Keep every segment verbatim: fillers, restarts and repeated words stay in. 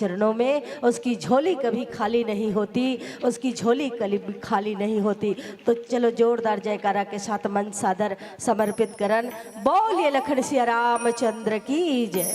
चरणों में, उसकी झोली कभी खाली नहीं होती, उसकी झोली कभी खाली नहीं होती। तो चलो, जोरदार जयकारा के साथ मंच सादर समर्पित करन। बोलिए लखन सिया रामचंद्र की जय।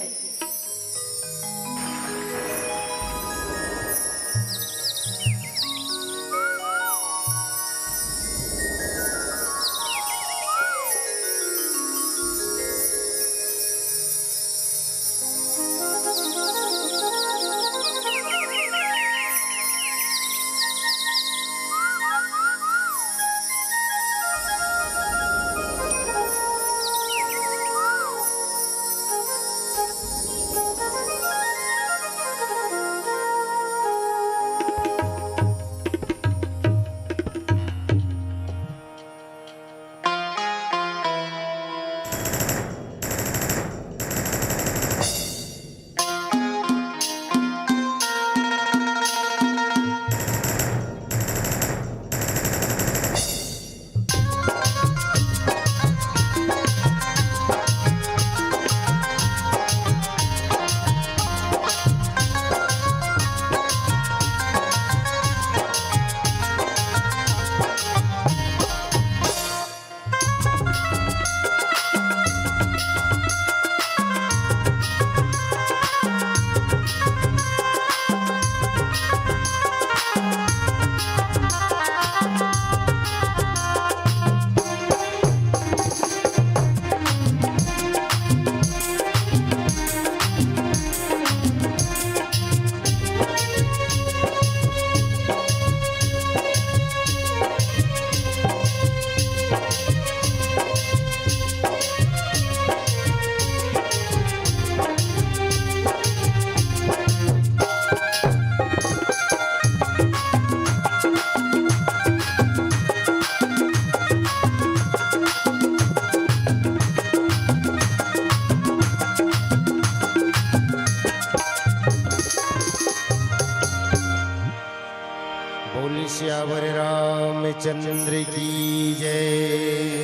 बोल सियावर रामचंद्र की जय।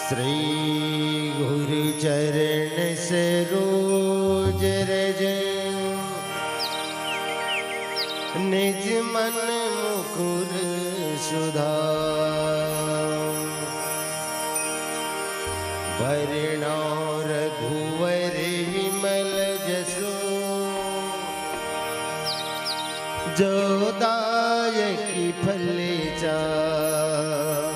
श्री गुरु चरण सरोज रज, निज मन मुकुर सुधार। वरणा रघुवर विमल जसु, जो दायक फल चार।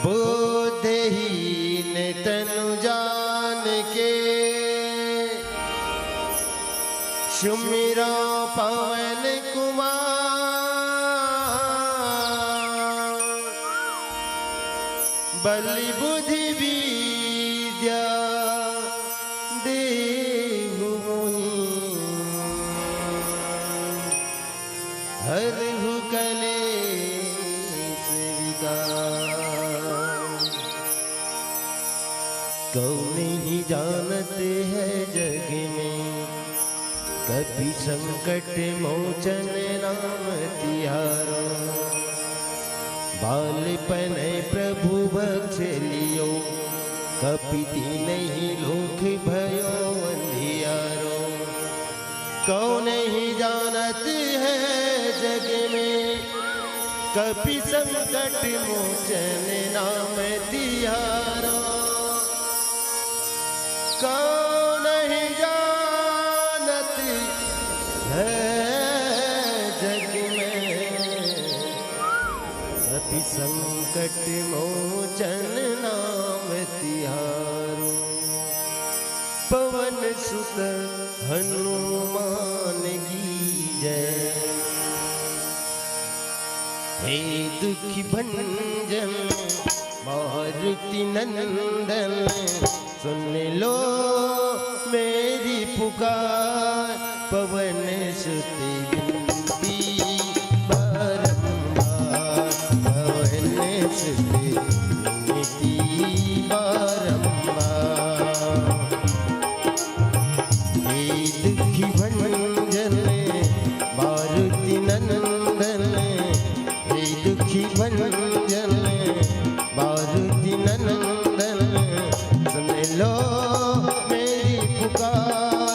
बुद्धिहीन तनु जान के, सुमिरो पवन कुमार। बल बुद्धि विद्या देहु मोहि, हरहु कलेस विकार। कौन ही जानत है जग में, कपि संकट मोचन नाम तिहारो। बालपन प्रभु बख्श लियो, कपि तिन्हि लोक भयो अंधियारो। कौन ही जानत है जग में, कपि संकट मोचन नाम तिहारो। कौन ही जानत है जग में, कपि संकट मोचन नाम तिहारो। पवन सुत हनुमान की जय। हे दुखी भंजन मारुति नंदन, सुन लो मेरी पुकार। पवन सुत विनती बारंबार, पवन सुत विनती बारंबार। हे दुखी भंजन मारुति नंदन, हे दुखी भंजन मारुति नंदन, सुन लो मेरी पुकार।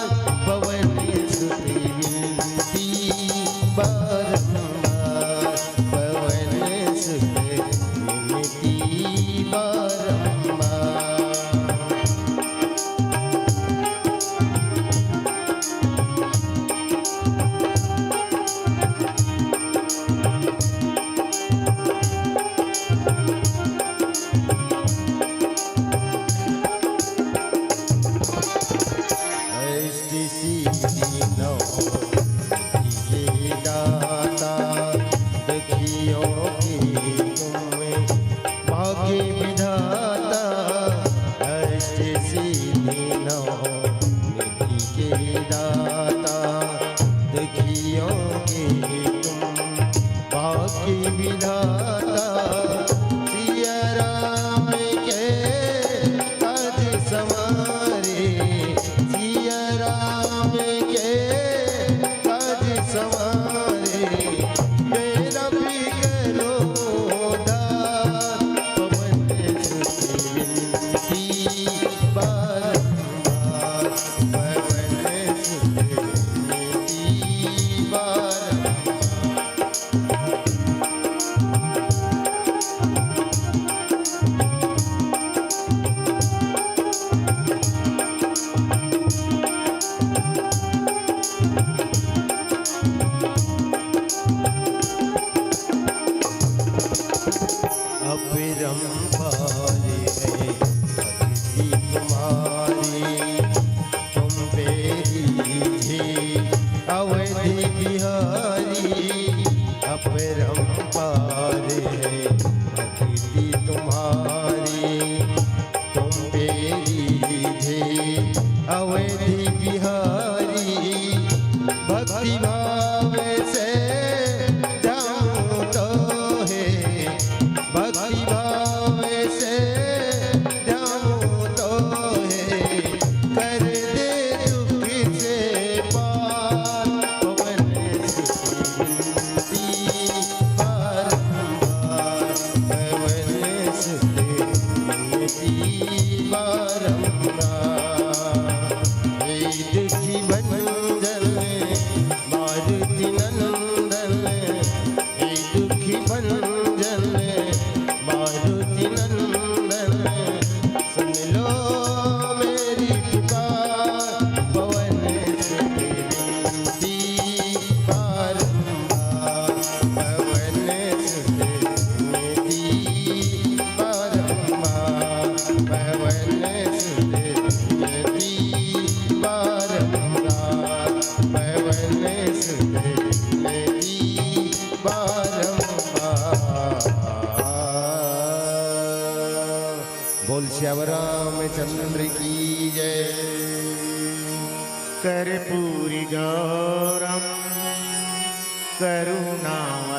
रामचंद्र की जय। कर्पूरी गौरम करुणावतारम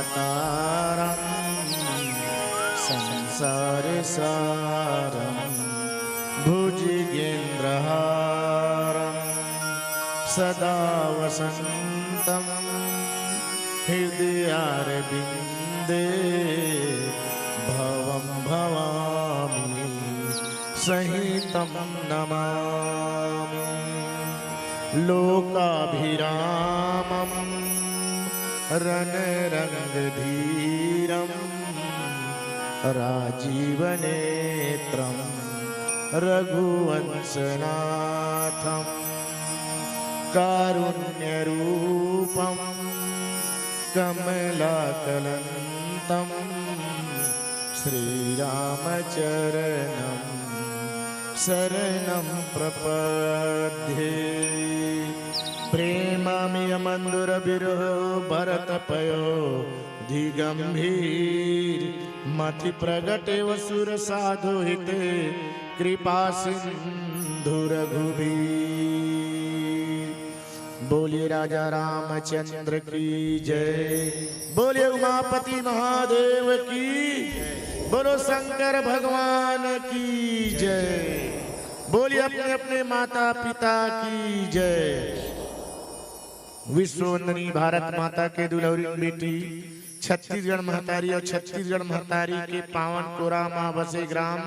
संसार सारम भुजगेंद्रहारम सदा वसंतम हृदयारविंदे भवम भवामी सहितं नमामि। लोकाभिरामं रणरंगधीरं राजीवनेत्रं रघुवंशनाथं कारुण्यरूपं कमलाकलंतं श्रीरामचरणं शरणं प्रपद्ये। प्रेमामियमन्दुरविरहो भरतपयोधिगम्भीर। मति प्रगटेव सुरसाधुहिते कृपासिन्धु रघुबीर। बोलिए राजा रामचंद्र की जय, बोलिए उमापति महादेव की, बोलो शंकर भगवान की जय, बोलिए अपने अपने माता पिता की जय। विश्ववंदनी भारत माता के दुलौरी बेटी, छत्तीसगढ़ महतारी और छत्तीसगढ़ महतारी के पावन कोरा मा बसे ग्राम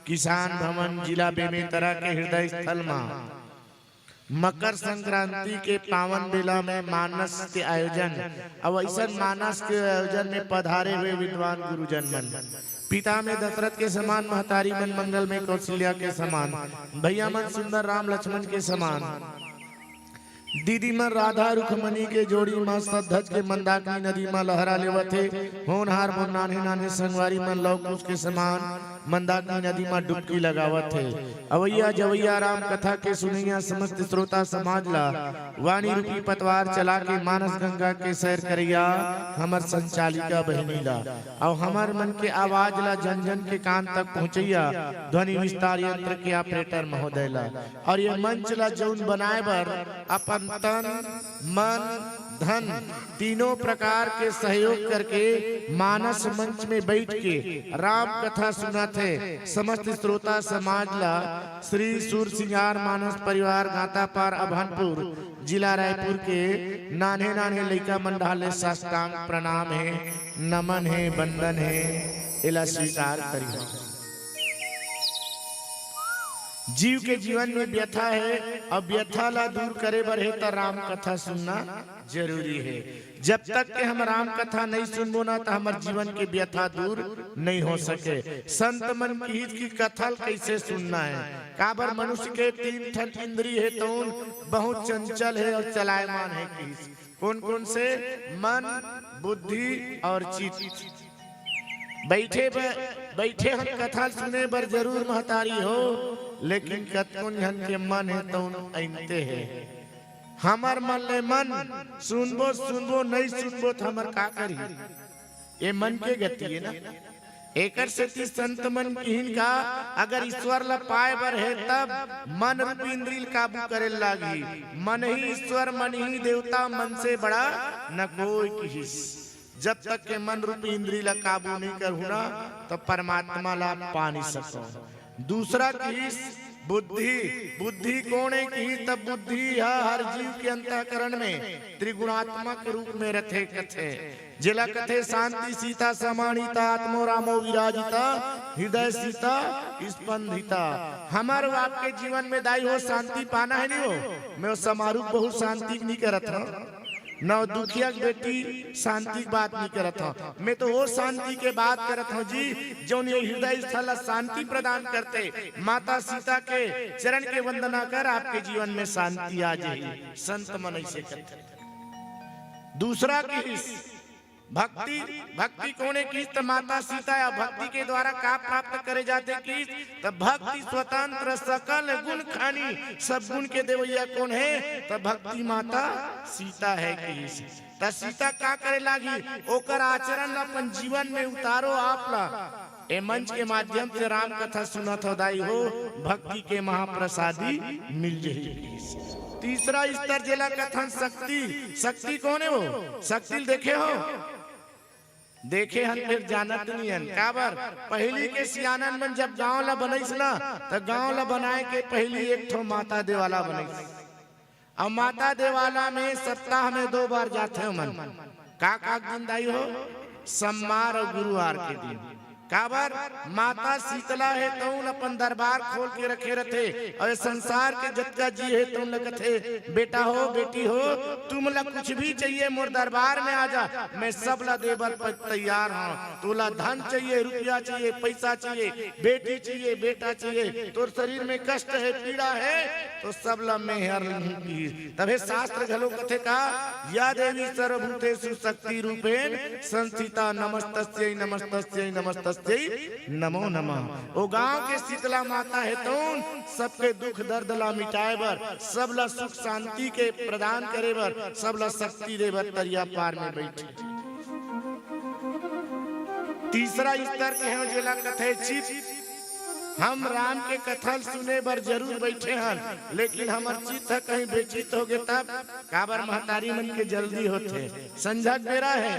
किसान भवन, जिला बेमेतरा के हृदय स्थल मा मकर संक्रांति के पावन बेला में मानस के आयोजन, अउ अइसन मानस के आयोजन में पधारे हुए विद्वान गुरुजन मन, पिता में दशरथ के समान, महतारी मन मंगल में कौशल्या के समान, भैया मन सुंदर राम लक्ष्मण के समान, दीदी मन राधा रुक्मणी के जोड़ी म सजधज के मंदाकिनी नदी म लहरा लेवत हे। होनहार मोर नान्हे नान्हे संगवारी मन लव कुश के समान मंदाकिनी नदी म डुबकी लगावत हे। अवइया जवइया राम कथा के सुनइया समस्त श्रोता समाज ला वाणी रूपी पतवार चला के मानस गंगा के सैर करइया हमर संचालिका बहिनी ला, अउ हमर मन के आवाज ला जन जन के कान तक पहुँचइया ध्वनि विस्तार यंत्र के ऑपरेटर महोदय ला, अउ ये मंच ला जउन बनाए बर अपन तन, मन, धन तीनों प्रकार के सहयोग करके मानस मंच में बैठ के राम कथा सुनत हे समस्त श्रोता समाज ला श्री सूर सिंगार मानस परिवार गातापार अभनपुर, जिला रायपुर के नान्हे नान्हे लइका मन डहार ले साष्टांग प्रणाम हे, नमन हे, वंदन हे। एला स्वीकार करिहो। जीव के जीवन में व्यथा हे, अउ व्यथा ला दूर करे बर हे त राम कथा सुनना जरूरी हे। जब तक के हम राम कथा नहीं सुनबो ना, त हमर जीवन के व्यथा दूर नहीं हो सके। संत मन किहिस कि कथा ल कइसे सुनना हे, काबर मनुष्य के तीन ठन इंद्री हे, तउन बहुत चंचल हे अउ चलायमान हे किहिस। कोन कोन से? मन, बुद्धि अउ चित्त। बैठे ब-, बैठे हन कथा सुने बर जरूर महतारी हो, लेकिन कतकोन झन के मन हे तउन अइनते हे। हमर मन ले मन, सुनबो सुनबो, नहीं सुनबो त हमर का करही? ये मन के गति हे ना। एकर सेती संत मन किहिन का, अगर ईश्वर ला पाए बर हे तब मन रूपी इंद्री ल काबू करे लागही। मन ही ईश्वर, मन ही देवता, मन से बड़ा न कोई किहिस। जब तक के मन रूपी इंद्री ला काबू नहीं करहू ना, तब परमात्मा ला पा नहीं सको। दूसरा किहिस बुद्धि। बुद्धि कोन हे किहिस? तब बुद्धि ह हर जीव के अंतःकरण में त्रिगुणात्मक रूप में रथे कथे, जेला कथे शांति सीता समाहिता आत्मो रामो विराजिता हृदय सीता स्पंदिता। हमर अउ आपके जीवन में दाई हो शांति पाना हे नहीं हो, मैं वो समारू बहुत शांति नहीं करत हूँ। नव दुखिया के बेटी शांति के बात नहीं करत हूँ, मैं तो वो शांति के बात करत हूँ जी, जउन ये हृदय स्थल ला शांति प्रदान करथे। माता सीता के चरण के वंदना कर, आपके जीवन में शांति आ जाही। संत मन अइसे करथे। दूसरा किहिस भक्ति। भक्ति कोन हे किहिस? त माता सीता हे। भक्ति के द्वारा का प्राप्त करे जाथे किहिस? त भक्ति स्वतंत्र सकल गुण खानी, सब गुण के देवइया कोन हे? त भक्ति माता सीता हे किहिस। त सीता का करे लागही? ओकर आचरण ला अपन जीवन में उतारो आप ला। ए मंच के माध्यम से राम कथा सुनत हो दाई हो, भक्ति के महाप्रसादी मिल जाही। तीसरा स्तर जेला कथन शक्ति। शक्ति कौन हे वो? शक्ति ल देखे हो? देखे हन, फेर जानत नइ हन। काबर? पहिली के सियानन मन जब गांव ला बनइस ना, त गांव ला बनाए के पहिली एक ठो माता देवाला बनइस। अउ माता देवाला में सप्ताह में दो बार जाथे ओमन। का का दिन दाई हो? सम्मार अउ गुरुवार के दिन। काबर? माता शीतला हे तउन अपन दरबार खोल के रखे रथे, अउ ए संसार के जतका जी हे तउन ल कथे, "बेटा हो, बेटी हो, तुम ला कुछ भी चाहिए, मोर दरबार में आ जा, मैं सब ला दे बर प-, तैयार हूँ। तोला धन चाहिए, रुपया चाहिए, पैसा चाहिए, बेटी चाहिए, बेटा चाहिए, तोर शरीर में कष्ट हे, पीड़ा हे, तो सब ला मैं हर लूँ।" तभे शास्त्र घलो कथे का, "या देवी सर्वभूतेषु शक्ति रूपेण संस्थिता, नमस्तस्यै, नमस्तस्यै, नमस्तस्यै नमो नमः।" ओ गांव के शीतला माता हे तउन सबके दुख दर्द ला मिटाए बर, सब ला सुख शांति के प्रदान करे बर, सब ला शक्ति दे बर तरिया पार में बइठे। तीसरा स्तर के हे जेला कथे चित। हम राम के कथा ल सुने बर जरूर बइठे हन, लेकिन हमर चित ह कहीं बेचित होगे तब। काबर? महतारी मन के जल्दी होथे, संझा के बेरा हे,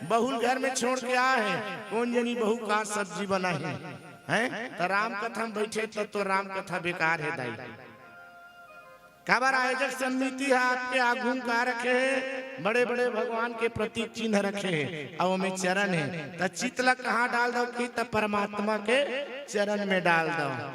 बहू ल घर में छोड़ के आए हे, कोन जनी बहू का सब्जी बनाही, हैं? त राम कथा में बइठे त तोर राम कथा बेकार हे दाई। काबर? आयोजक समिति ह आपके आगू म का रखे हे? बड़े-बड़े भगवान के प्रतीक चिन्ह रखे हे, अउ ओमे चरण हे। त चित ला कहाँ डाल दव कि त परमात्मा के चरण में डाल दव,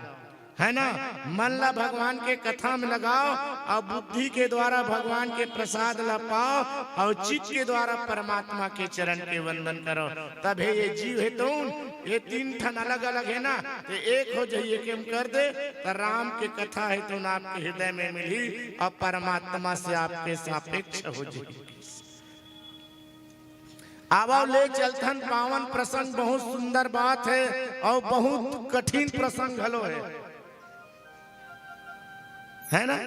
है ना? मन ला भगवान के कथा में लगाव अउ बुद्धि के द्वारा भगवान के प्रसाद ला पाव अउ चित के द्वारा परमात्मा के चरण के वंदन करव। तभे ये जीव हे तउन ये तीन ठन अलग-अलग हे ना, ते एक हो जाही, एके म कर दे, त राम के कथा हे तउन आपके हृदय में मिलही अउ परमात्मा से आपके सापेक्ष हो जाही। आवव ले चलथन पावन प्रसंग, बहुत सुंदर बात हे अउ बहुत कठिन प्रसंग घलो हे। है ना?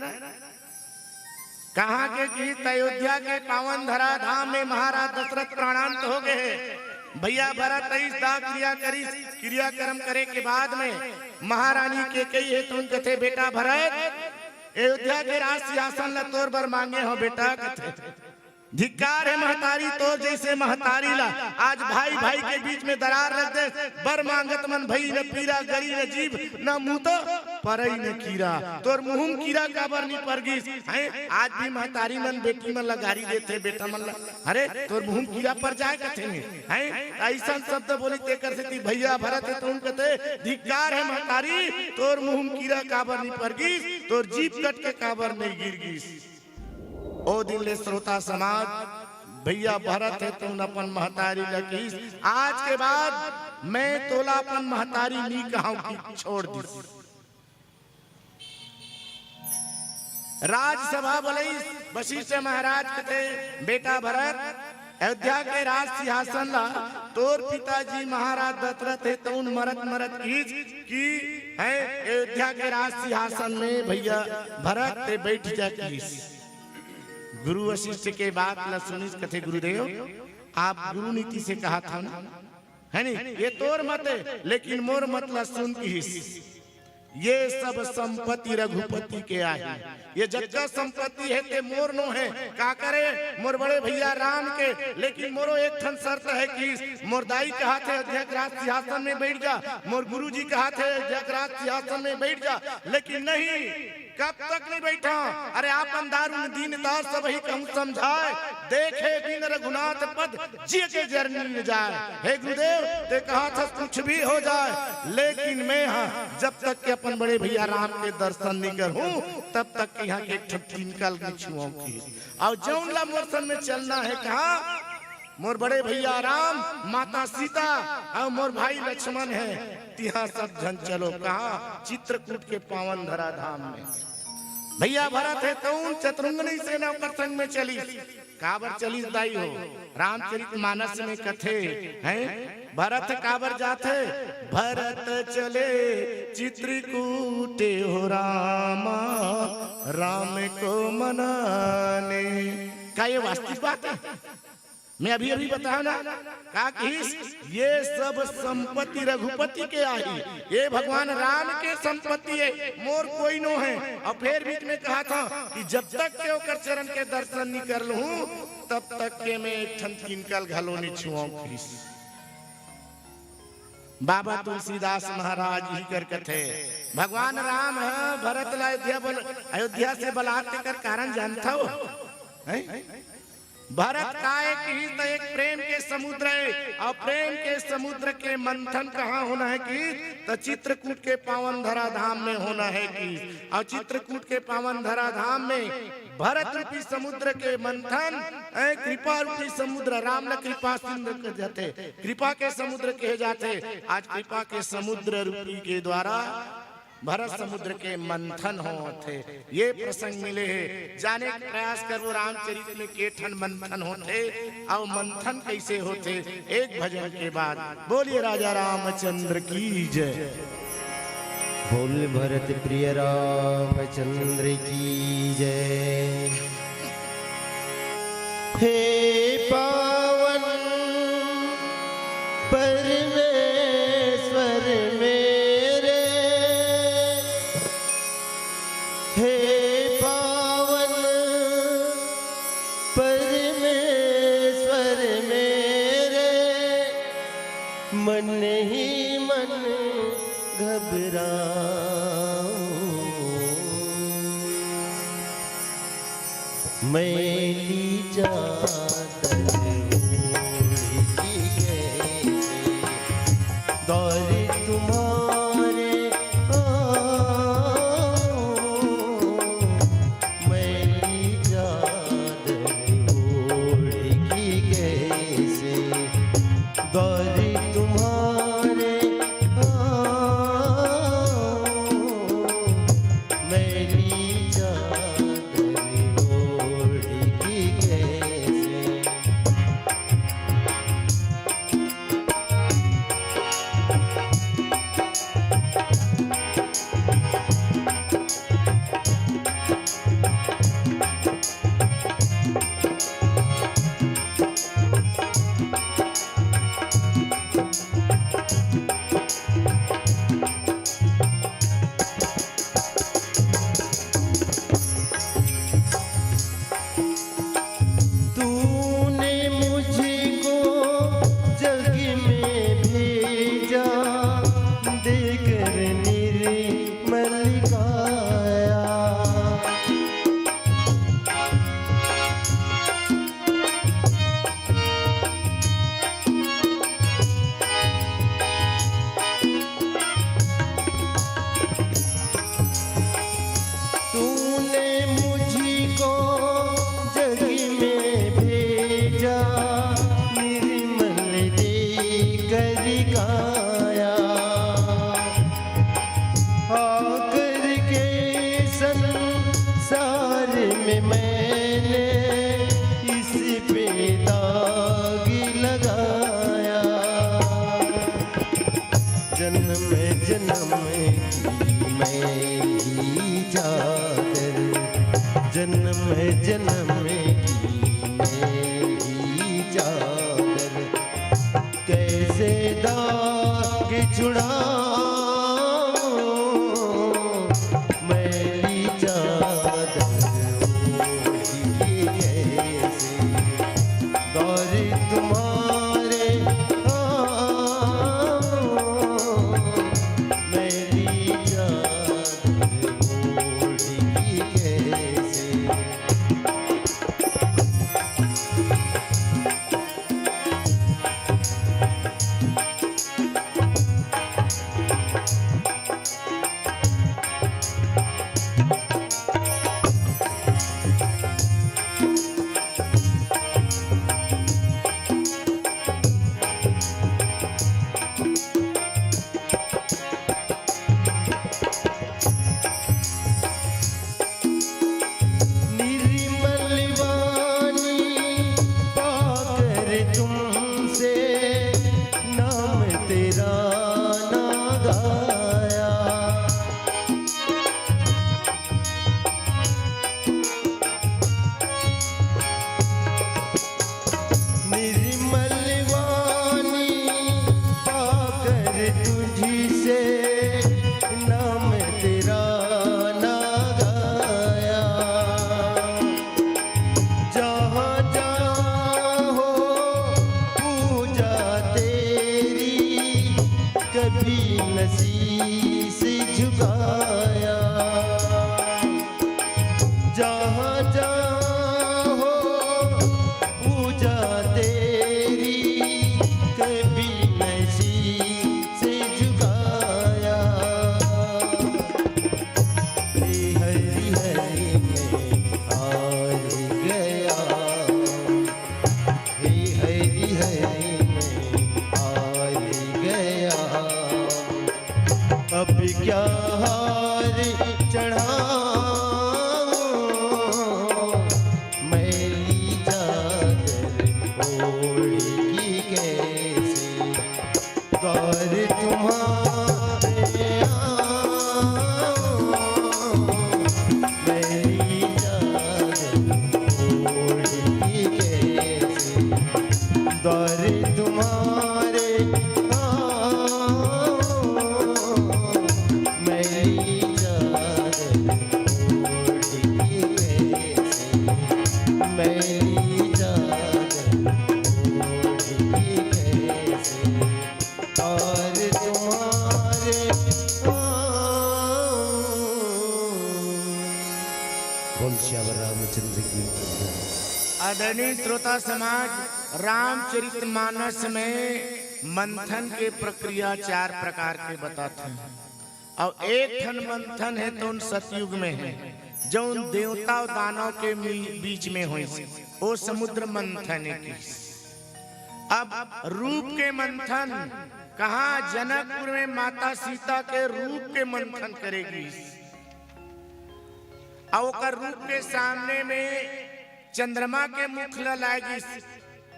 कहाँ के कि अयोध्या के पावन धरा धाम में महाराज दशरथ प्राणांत हो गए हे। भैया भरत अइस दाह क्रिया करिस, क्रियाकर्म करे के बाद में महारानी कैकेयी हे तउन कथे, "बेटा भरत, अयोध्या के राज सिंहासन ला तोर बर मांगे हो बेटा," कथे। "धिक्कार हे महतारी, तोर जइसे महतारी ला आज भाई भाई के बीच में दरार रख दे। बर मांगत मन भई न पीरा, गरी न जीभ न मुँह तो परई न कीरा।" तोर मुँह म कीरा काबर नी पर गिस? हैं? आज भी महतारी मन बेटी मन ला गारी देथे, बेटा मन ला, "अरे, तोर मुँह म कीरा पर जाए," कथे, हैं? अइसन शब्द बोली, तेकर सेती भैया भरत हे तउन कथे, "धिक्कार हे महतारी, तोर मुँह म कीरा काबर नी पर गिस, तोर जीभ कट के काबर नइ गिर गिस?" ओ दिन ले श्रोता समाज, भैया भरत हे तउन अपन महतारी ल किहिस, "आज के बाद मैं तोला अपन महतारी नी कहंव," कि छोड़ दिस। राजसभा बोलइस, वशिष्ठ महाराज कथे, "बेटा भरत, अयोध्या के राज सिंहासन ला तोर पिताजी महाराज दशरथ हे तउन मरत मरत किहिस कि हैं अयोध्या के राज सिंहासन में भैया भरत ते बइठ जा," किहिस। गुरु वशिष्ठ के बात ला सुनिस, कथे, "गुरुदेव, आप गुरु नीति से कहत हव ना, है नी? ये तोर मत हे, लेकिन मोर मत ला सुन," किहिस। "ये सब संपत्ति रघुपति के आही।" ये जतका संपत्ति हे ते मोर नो हे। काकर ए? मोर बड़े भैया राम के। लेकिन मोरो एक ठन शर्त हे कि मोर दाई कहत हे अयोध्या के राज सिंहासन में बइठ जा, मोर गुरुजी कहत हे अयोध्या के राज सिंहासन में बइठ जा, लेकिन नहीं, कब तक नहीं बइठा? अरे आपन दारुन दीनता सबही कहूँ समझाए, देखे बिन रघुनाथ पद जिय के जरनी न जाए। हे गुरुदेव, ते कहत हस कुछ भी हो जाए, लेकिन मैं हा जब तक के अपन बड़े भैया राम के दर्शन नहीं करहूँ, तब तक के यहाँ के एक ठन तिनका ल नहीं छुआऊँ किहिस। अउ जउन ला मोर संग में चलना हे, कहा मोर बड़े भैया राम, माता सीता अउ मोर भाई लक्ष्मण हे, तिहाँ सब झन चलो। कहा? चित्रकूट के पावन धरा धाम में। भैया भरत हे तउन चतुरंगनी सेना ओकर संग में चलिस। काबर चलिस दाई हो? रामचरित मानस में कथे, हैं? भरत काबर जाथे? "भरत चले चित्रकूटे हो रामा, राम को मनाने।" का ये वास्तविक बात हे? मैं अभी अभी बताया ना, का कहिस, ये सब संपत्ति रघुपति के आही, ये भगवान राम के संपत्ति है, मोर कोई नो है। और फिर बीच में कहा था कि जब तक के ओकर चरण के दर्शन नहीं कर लूं, तब तक के मैं एक ठन तिनका ल घलो नहीं छुआऊं कहिस। बाबा तुलसीदास महाराज ही कर कथे, भगवान राम ह भरत ला अयोध्या बल-, अयोध्या से बलात कर कारण जानता हो, हैं? भरत काय कहिस त एक प्रेम के समुद्र है, और प्रेम के समुद्र के मंथन कहाँ होना है कहिस त चित्रकूट के पावन धरा धाम में होना है कहिस। और चित्रकूट के पावन धरा धाम में भरत रूपी समुद्र के मंथन, ए, कृपा रूपी समुद्र, राम ल कृपा सिंधु कहे जाथे, कृपा के समुद्र कहे जाथे। आज कृपा के समुद्र रूपी के द्वारा भरत समुद्र के मंथन होथे। ये प्रसंग मिले हे, जाने के प्रयास करबो रामचरित में के ठन मंथन होथे, अउ मंथन कैसे होथे, एक भजन के बाद। बोलिए राजा रामचंद्र की जय। बोल भरत प्रिय रामचंद्र की जय। हे पावन परमेश्वर मेरे, हे पावन परमेश्वर मेरे, मन ही मन घबराऊं। मैली चादर ओढ़ के कैसे दौरे तुम्हारे आऊं। मैली चादर ओढ़ के कैसे दौरे तुम्हारे आऊं। मैली चादर ओढ़ के कैसे तूने मुझको जग में भेजा, देकर निर्मल काया। तूने मुझको जग में भेजा, निर्मल देकर काया। आकर के संसार में मैंने इस पे दाग लगाया। जन्म जन्म की मैली चादर, जन्म जन्म की मैली चादर, कैसे दाग छुड़ाऊं, मैली चादर ओढ़ के कैसे दौरे तुम्हारे आऊं, मैली चादर ओढ़ के कैसे। आदरणीय श्रोता समाज, रामचरित मानस में मंथन के प्रक्रिया चार प्रकार के बताथे। अउ एक ठन मंथन हे, तउन सतयुग में हे, जउन देवता अउ दानव के मी-, बीच में होइस, ओ समुद्र मंथन हे किहिस। अब रूप के मंथन, कहाँ जनकपुर में माता सीता के रूप के मंथन करे गिस, अउ ओकर रूप के सामने में चंद्रमा के मुख ल लाए गिस,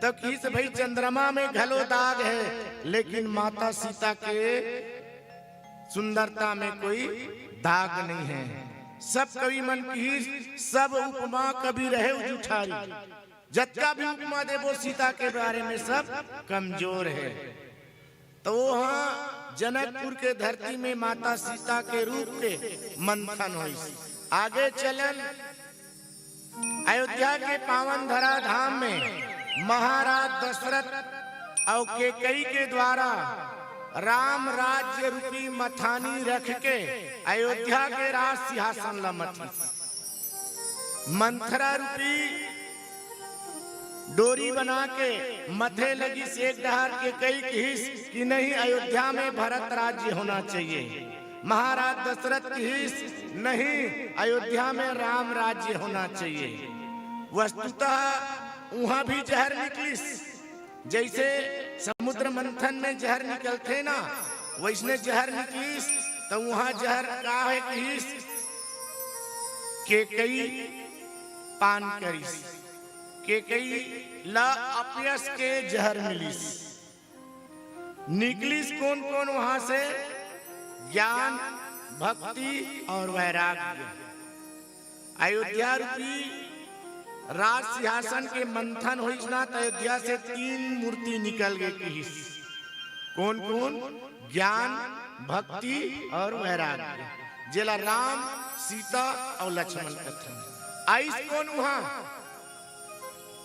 त किहिस, "भाई, चंद्रमा में घलो दाग हे, लेकिन माता सीता के सुंदरता में कोई दाग नहीं है।" सब कवि मन किहिस, सब उपमा कवि रहे जुठारी, जतका भी उपमा देबो सीता के बारे में, सब कमजोर है। तो वहाँ जनकपुर के धरती में माता सीता के रूप के मंथन होइस। आगे चलन अयोध्या के पावन धरा धाम में महाराज दशरथ अउ केकई के द्वारा राम राज्य रूपी मथानी रख के अयोध्या के राज सिंहासन ल मथिस। मंथरा रूपी डोरी बना के मथे लगिस एक डहर, केकई किहिस कि नहीं, अयोध्या में भरत राज्य होना चाहिए। महाराज दशरथ किहिस, नहीं, अयोध्या में राम राज्य होना चाहिए। वस्तुतः उहाँ भी जहर निकलिस, जइसे समुद्र मंथन में जहर निकलथे ना, वइसने जहर निकलिस। त उहाँ जहर का हे किहिस, केकई पान करिस, केकई ला अपयस के जहर मिलिस। निकलिस कोन कोन वहाँ से? ज्ञान, भक्ति अउ वैराग्य। अयोध्या रूपी राज सिंहासन के मंथन होइस ना, त अयोध्या से तीन मूर्ति निकल गे किहिस। कोन कोन? ज्ञान, भक्ति अउ वैराग्य, जेला राम, सीता अउ लक्ष्मण कथन। आइस कोन उहाँ?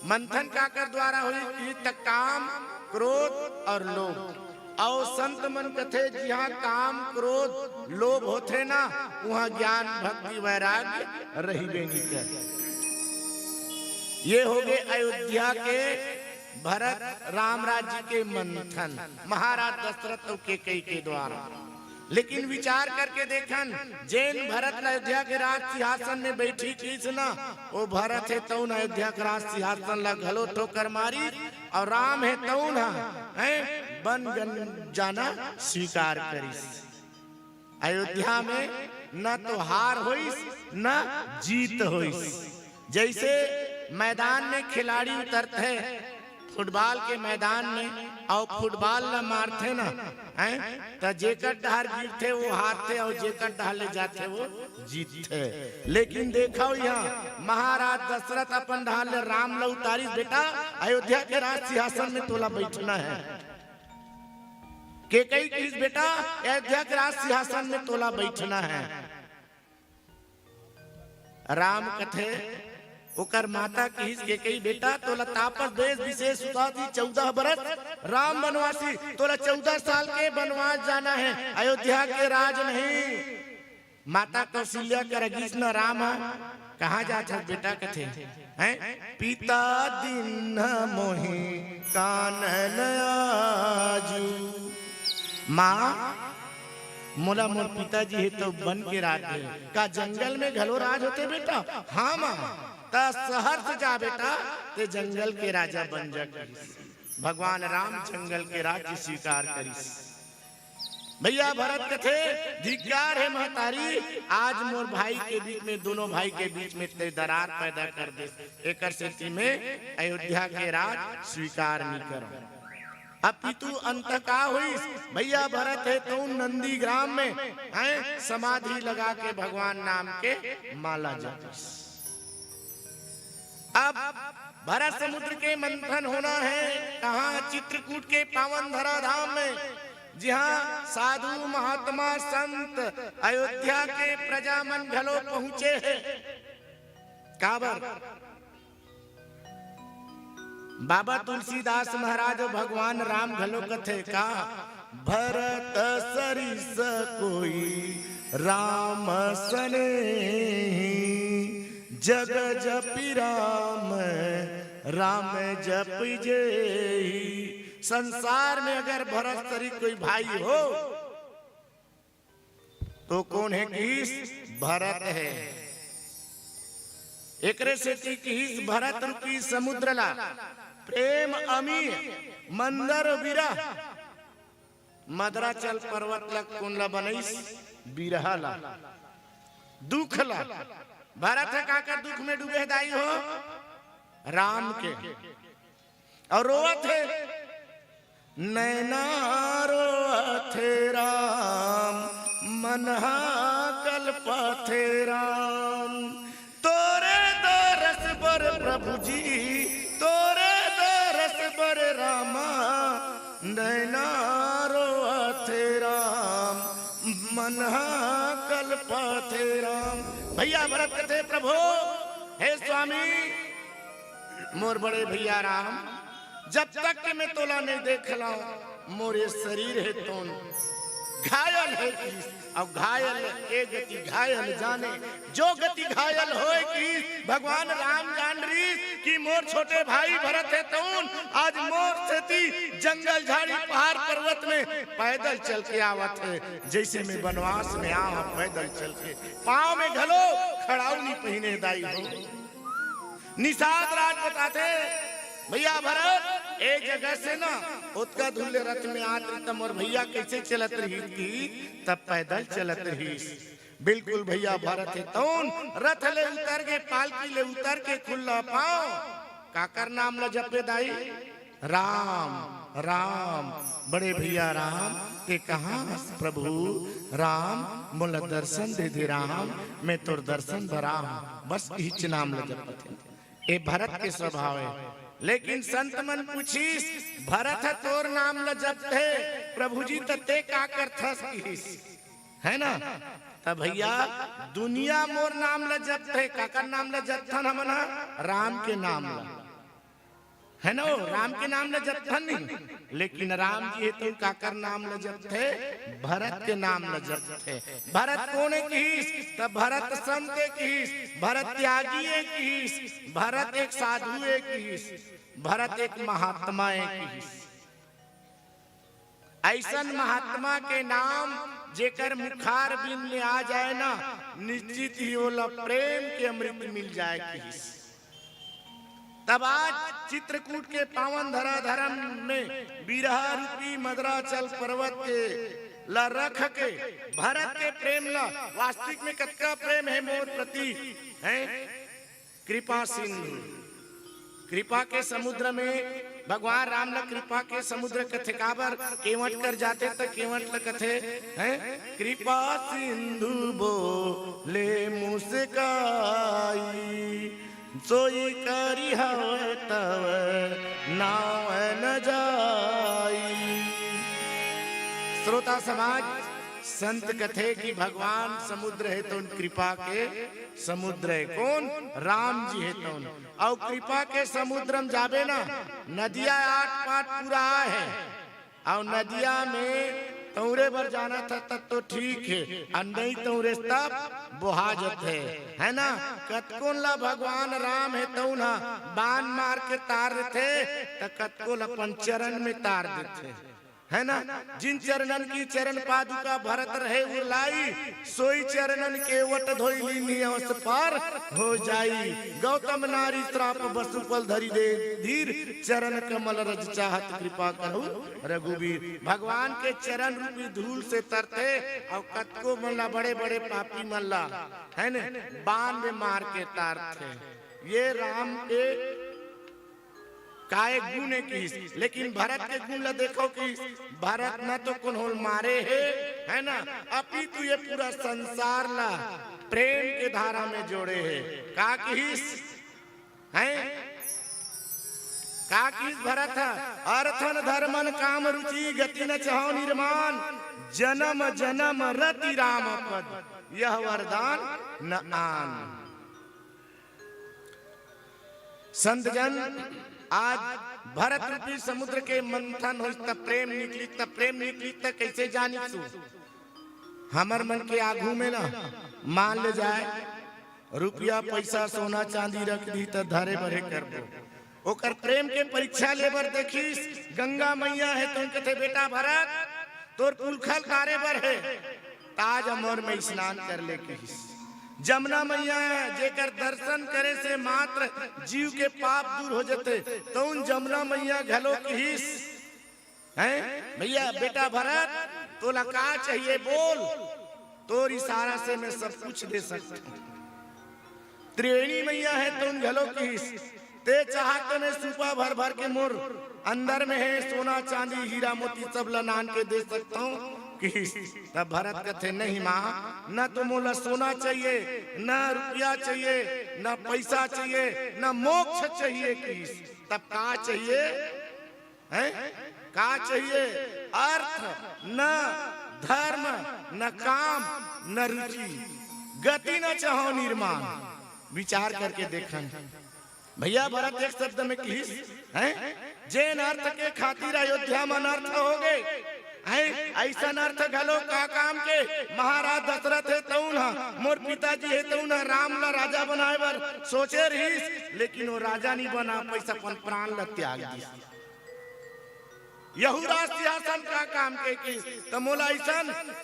मंथन काकर द्वारा होइस? त काम, क्रोध अउ लोभ। अउ संत मन कथे, जिहाँ काम, क्रोध, लोभ होथे ना, उहाँ ज्ञान, भक्ति, वैराग्य रहिबे नइ करे। ये होगे अयोध्या के भरत राम राज्य के मंथन, महाराज दशरथ अउ केकई के द्वारा। लेकिन विचार करके देखन, जेन भरत ल अयोध्या के राज सिंहासन में बइठे किहिस ना, ओ भरत हे तउन अयोध्या के राज सिंहासन ल घलो ठोकर मारिस, अउ राम हे तउन ह, हैं, बन गन जाना स्वीकार करिस। अयोध्या में न तो हार होइस, न जीत होइस। जइसे मैदान में खिलाड़ी उतरथे, फुटबॉल के मैदान में, अउ फुटबॉल ल मारथे ना, हैं, त जेकर डहर गिरथे, वो हारथे, अउ जेकर डहर ले जाथे, वो जीतथे। लेकिन देखव इहाँ, महाराज दशरथ अपन डहर ले राम ल उतारिस, "बेटा, अयोध्या के राज सिंहासन में तोला बइठना हे।" केकई किहिस, "बेटा, अयोध्या के राज सिंहासन में तोला बइठना हे।" राम कथे, ओकर माता किहिस, केकई, "बेटा, तोला तापस देस विशेष सुता दी चौदह बरस, राम बनवासी, तोला चौदह साल के बनवास जाना हे, अयोध्या के राज नहीं।" माता कौशल्या करा गिस न राम ह, "कहाँ जात हस बेटा?" कथे, हैं, "पिता दीन्ह मोहि कानन आजु।" माँ, मोला मोर पिताजी हे तो बन के राज दे। का जंगल में घलो राज होथे बेटा? हाँ माँ। त शहर से जा बेटा, ते जंगल के राजा बन जा कहिस। भगवान राम जंगल के राज्य स्वीकार करिस। भैया भरत कथे, "धिक्कार हे महतारी, आज मोर भाई के बीच में, दोनों भाई के बीच में ते दरार पैदा कर दे, एकर सेती में अयोध्या के राज स्वीकार नइ करंव।" अपितु अंत का होइस? भैया भरत हे तउन नंदीग्राम में, हैं, समाधि लगा के भगवान नाम के माला जपिस। अब भरत समुद्र के मंथन होना हे, कहाँ? चित्रकूट के पावन धरा धाम में, जिहाँ साधु महात्मा संत अयोध्या के प्रजा मन घलो पहुँचे हे। काबर? बाबा तुलसीदास महाराज अउ भगवान राम घलो कथे का, "भरत सरिस कोई राम सनेही, जग जपि राम, राम जपि जेहि। संसार में अगर भरत सरी कोई भाई हो, तो कोन हे किहिस? भरत हे। एकरे सेती किहिस भरत रूपी समुद्र ला, प्रेम अमी मंदर बिरह। मदराचल पर्वत ला कोन ला बनइस? बिरहा ला, दुख ला। भरत ह काकर दुख में डूबे हे दाई हो? राम के। अउ रोवत हे, नैना रोवत हे राम, मन हा कलपत हे राम। तोरे दरस बर प्रभु जी, तोरे दरस बर रामा, नैना रोवत हे राम, मन हा कलपत हे राम। भैया भरत कथे, प्रभु, हे स्वामी, मोर बड़े भैया राम, जब तक के मैं तोला नहीं देख लाऊं, मोर ये शरीर हे तोन घायल हे किहिस। अउ घायल के गति घायल जाने, जो गति घायल होय किहिस। भगवान राम जान रिहिस कि मोर छोटे भाई भरत हे तोन, आज मोर सेती जंगल झाड़ी पहाड़ पर्वत में पैदल चल के आवत हे। जैसे मैं बनवास में आव हंव पैदल चल के, पाँव में घलो खड़ाऊ नहीं पहिने दाई हो। निषाद राज बताथे, भैया भरत, ए जगह से ना ओतका दूर ले रथ में आत रिहिस त मोर भैया कैसे चलत रिहिस कि तब पैदल चलत रिहिस। बिल्कुल भैया भरत हे तउन रथ ले उतर के, पालकी ले उतर के खुल्ला पाँव काकर नाम ल जपे दाई? राम, राम, बड़े भैया राम, ते कहाँ हस प्रभु? राम, मोला दर्शन दे दे राम, मैं तोर दर्शन बर आए हंव। बस इहिच नाम ल जपत हे। ए भरत के स्वभाव हे। लेकिन संत मन पूछिस, भरत ह तोर नाम ल जपथे, प्रभु जी त ते का करथस किहिस, हे ना? त भैया, दुनिया मोर नाम ल जपथे, काकर नाम ल जपथन हमन ह? राम के नाम ल। हे ना, राम के नाम ल जपथन नहीं, लेकिन राम जी हे तउन काकर नाम ल जपथे? भरत के नाम ल जपथे। भरत कोन हे किहिस? त भरत संत हे किहिस, भरत त्यागी हे किहिस, भरत एक साधु हे किहिस, भरत एक महात्मा हे किहिस। अइसन महात्मा के नाम जेकर मुखार बिंद ले आ जाए ना, निश्चित ही ओला प्रेम के अमृत मिल जाए किहिस। तब आज चित्रकूट के पावन धराधरम में बिरहा रूपी मदराचल पर्वत के ला रख के भरत के प्रेम ला, वास्तविक में कतका प्रेम हे मोर प्रति, हे? कृपा सिंधु, कृपा के समुद्र में भगवान राम ला कृपा के समुद्र कथे। काबर? केवट कर जाथे त केवट ला कथे, हे? कृपा सिंधु बोले मुस्काई, सोई करी हवय तव नाव न जाई। श्रोता समाज, संत कथे कि भगवान समुद्र हे तउन कृपा के समुद्र हे। कोन? राम जी हे तउन। अउ कृपा के समुद्र म जाबे ना, नदिया आठ पाट पूरा हे, अउ नदिया में तउरे बर जानत ह, तब तो ठीक हे, अउ नइ तउरे तब बोहा जथे, हे ना? कतकोन ला भगवान राम हे तउन ह बान मार के तार देथे, त कतको ला अपन चरण में तार देथे, हे ना? जिन चरणन की चरण पादुका भरत रहे उरलाई, सोई चरणन के वट धोई लीन्ही अवस पार हो जाई। गौतम नारी श्राप बसु पल धरी दे धीर, चरण कमल रज चाहत कृपा करहु रघुबीर। भगवान के चरण रूपी धूल से तरथे, अउ कतको मन ला, बड़े बड़े पापी मन ला, हे ने, बान में मार के तारथे। ये राम के काय गुण हे किहिस, लेकिन भरत के गुण ला देखो किहिस, भरत न तो कोनो ल मारे हे, हे ना, अपितु ये पूरा संसार ला प्रेम के धारा में जोड़े हे। का किहिस, हे? का किहिस भरत ह? अर्थन धर्मन काम रुचि गति न चाहौ निर्माण, जनम जनम रति राम पद यह वरदान न आन। संत जन, आज भरत रूपी समुद्र के मंथन होइस त प्रेम निकलिस, त प्रेम निकलिस त कइसे जानिस तू? हमर मन के आघू में ना, मान ले जाए, रुपया, पैसा, सोना, चांदी रख दी त धरे बरे करबो। ओकर प्रेम के परीक्षा लेबर देखिस। गंगा मैया हे त कथे, "बेटा भरत, तोर पुलखल तारे बर हे, त आज अमोर में स्नान कर ले," किहिस। जमुना मैया हे, जेकर दर्शन करे से मात्र जीव के पाप दूर हो जथे, तउन जमुना मैया घलो किहिस, "हैं भैया, बेटा भरत, तोला का चाहिए बोल, तोर इशारा से मैं सब कुछ दे सकता हूँ।" त्रिवेणी मैया हे तउन घलो किहिस, "ते चाहत त मैं सूपा भर भर के मोर अंदर में हे सोना चांदी हीरा मोती सब ला नान के दे सकता हूँ," किहिस। तब भरत कथे, "नहीं माँ, न तो मोला सोना चाहिए, न रुपया चाहिए, न पैसा चाहिए, न मोक्ष चाहिए," किहिस। "तब का चाहिए?" हैं? का चाहिए? अर्थ न धर्म, न काम, न रुचि, गति न चाहो निर्माण। विचार करके देखन भैया, भरत एक शब्द में किहिस, हैं? "जेन अर्थ के खातिर अयोध्या में अनर्थ हो गए, हैं? अइसन अर्थ घलो का काम के?" महाराज दशरथ हे तउन ह, मोर पिताजी हे तउन ह, राम ला राजा बनाए बर सोचे रहिस, लेकिन वो राजा नहीं बना, पैसा अपन प्राण ला त्याग दिस। यहू राज सिंहासन का काम के किहिस, त मोला अइसन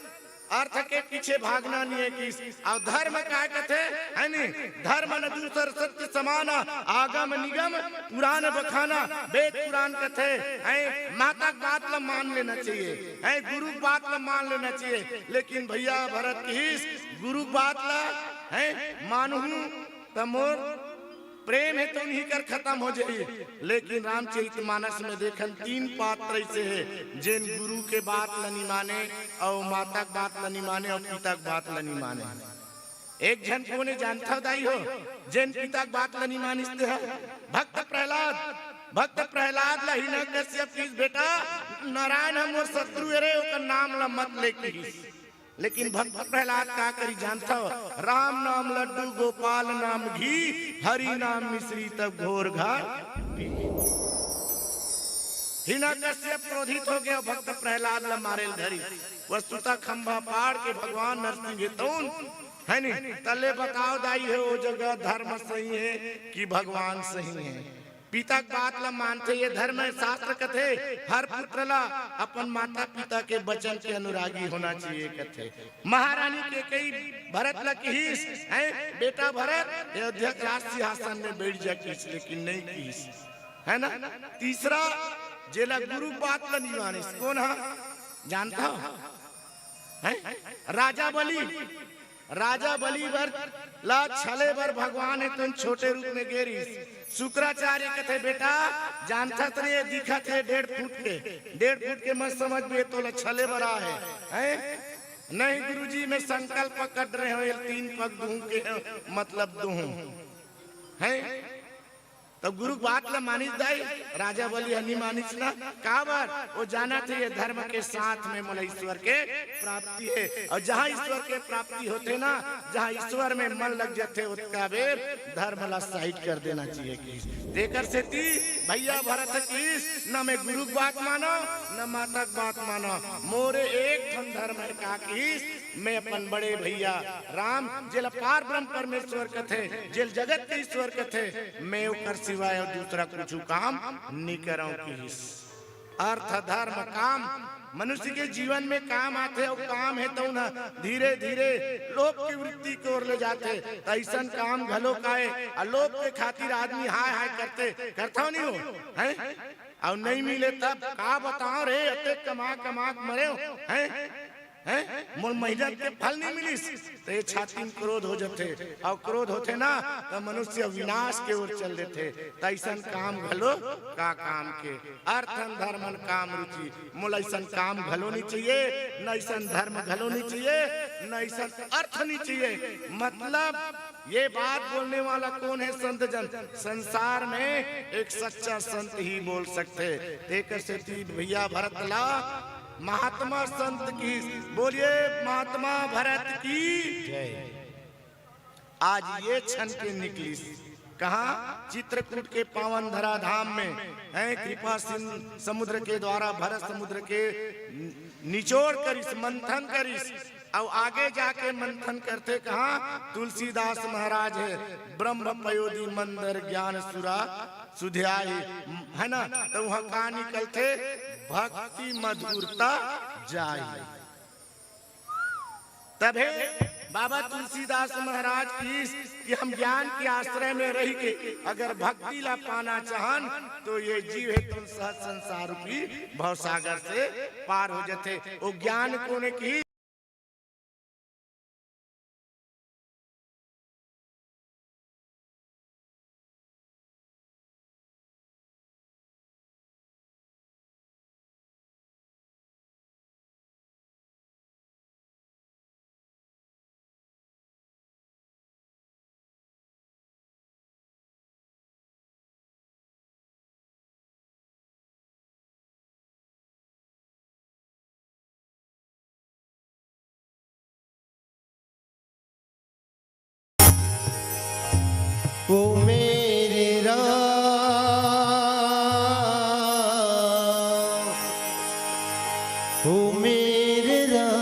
अर्थ के पीछे भागना नहीं हे किहिस। अउ धर्म का कथे, है नी? "धर्म न दूसर सत्य समाना, आगम निगम पुराण बखाना।" वेद पुराण कथे, हैं, माता के बात ला मान लेना चाहिए, हैं, गुरु के बात ला मान लेना चाहिए। लेकिन भैया भरत किहिस, "गुरु के बात ला, हैं, मानहूँ त मोर प्रेम हे त उन्हीं कर खत्म हो जाही।" लेकिन रामचरित मानस में देखन, तीन पात्र ऐसे हे, जेन गुरु के बात ल नी माने, अउ माता के बात ल नी माने, अउ पिता के बात ल नी माने। एक झन कोन हे जानथव दाई हो, जेन पिता के बात ल नी मानिस ते ह? भक्त प्रहलाद। भक्त प्रहलाद ल हिरण्यकश्यप किहिस, "बेटा, नारायण ह मोर शत्रु ए रे, ओकर नाम ल मत ले," किहिस। लेकिन भक्त प्रहलाद का करी जानथव? "राम नाम लड्डू, गोपाल नाम घी, हरि नाम मिश्री, तब घोर घाट पी।" हिरण्यकश्यप क्रोधित हो गए, भक्त प्रहलाद ल मारे ल धरी। वस्तुतः खंभा पाड़ के भगवान नरसिंह हे तउन, है नी? तले बताव दाई हे, ओ जगह धर्म सही हे कि भगवान सही हे? पिता के बात ला मानथे, ये धर्म हे। शास्त्र कथे, हर पुत्र ला अपन माता पिता के वचन के अनुरागी होना चाहिए कथे। महारानी कैकेयी भरत ला किहिस, हैं, "बेटा भरत, अयोध्या के राज सिंहासन में बैठ जा," किहिस, लेकिन नहीं किहिस, है ना? तीसरा, जेला गुरु बात ला नहीं मानिस, कोन हा? जानथव? हैं? राजा बलि। राजा बलि बर ला छले बर भगवान हे तउन छोटे रूप में गे रिहिस। शुक्राचार्य कथे, "बेटा, जानथस रे, दिखत हे डेढ़ फुट के, डेढ़ फुट के मत समझ बे, तोला छले बर आहे, हैं?" "नहीं गुरुजी, मैं संकल्प कर रहे हँव, ये तीन पग दूहूँ के, मतलब दूहूँ।" हैं? तब गुरु के बात ला मानिस दाई, राजा बलि ह नी मानिस ना। काबर? वो जानथे ये धर्म के साथ में मोला ईश्वर के प्राप्ति हे, अउ जहाँ ईश्वर के प्राप्ति होथे ना, जहाँ ईश्वर में मन लग जाथे, ओतका बेर धर्म ला side कर देना चाहिए किहिस। तेकर सेती भैया भरत किहिस, "न मैं गुरु के बात मानँव, न माता के बात मानँव, मोरे एक ठन धर्म हे," का किहिस, "मैं अपन बड़े भैया राम, जेला पार ब्रह्म परमेश्वर कथे, जेल जगत के ईश्वर कथे, मैं ओकर सिवाय अउ दूसरा कुछु काम नी करँव," किहिस। अर्थ, धर्म, काम मनुष्य के जीवन में काम आथे, अउ काम हे तउन ह धीरे-धीरे लोभ के वृत्ति के ओर ले जाथे। त अइसन काम घलो काय, अउ लोभ के खातिर आदमी हाय-हाय करथे, करथव नहीं हो, हैं? अउ नहीं मिले तब का बतावँव रे, अतेक कमा-कमा के मरेंव, हैं? हैं? मोर मेहनत के फल नहीं मिलिस, त ये छाती में क्रोध हो जथे, अउ क्रोध होथे ना, त मनुष्य विनाश के ओर चल देथे। त अइसन काम घलो का काम के? अर्थन धर्मन काम रुचि। मोला अइसन काम घलो नहीं चाहिए, न अइसन धर्म घलो नहीं चाहिए, न अइसन अर्थ नहीं चाहिए। मतलब ये बात बोलने वाला कोन हे? संत जन। संसार में एक सच्चा संत ही बोल सकथे। तेकर सेती भैया भरत ला महात्मा संत की, बोलिए महात्मा भरत की। जय। आज ये छन के निकलिस, कहाँ? चित्रकूट के पावन धराधाम में, हैं, कृपा सिंधु समुद्र के द्वारा भरत समुद्र के निचोड़ करिस, मंथन करिस, अउ आगे जाके मंथन करथे कहाँ? तुलसीदास महाराज हे, ब्रह्म पयोधि मंदर ज्ञान सुरा सुधियाही, है ना? त उहाँ का निकलथे? भक्ति मधुरता जाही। तभे बाबा तुलसीदास महाराज कहिस कि हम ज्ञान के आश्रय में रहि के अगर भक्ति ला पाना चाहन, तो ये जीव हे तुम सहज संसार रूपी भवसागर से पार हो जथे। वो ज्ञान कोने की ओ मेरे राम, ओ मेरे राम,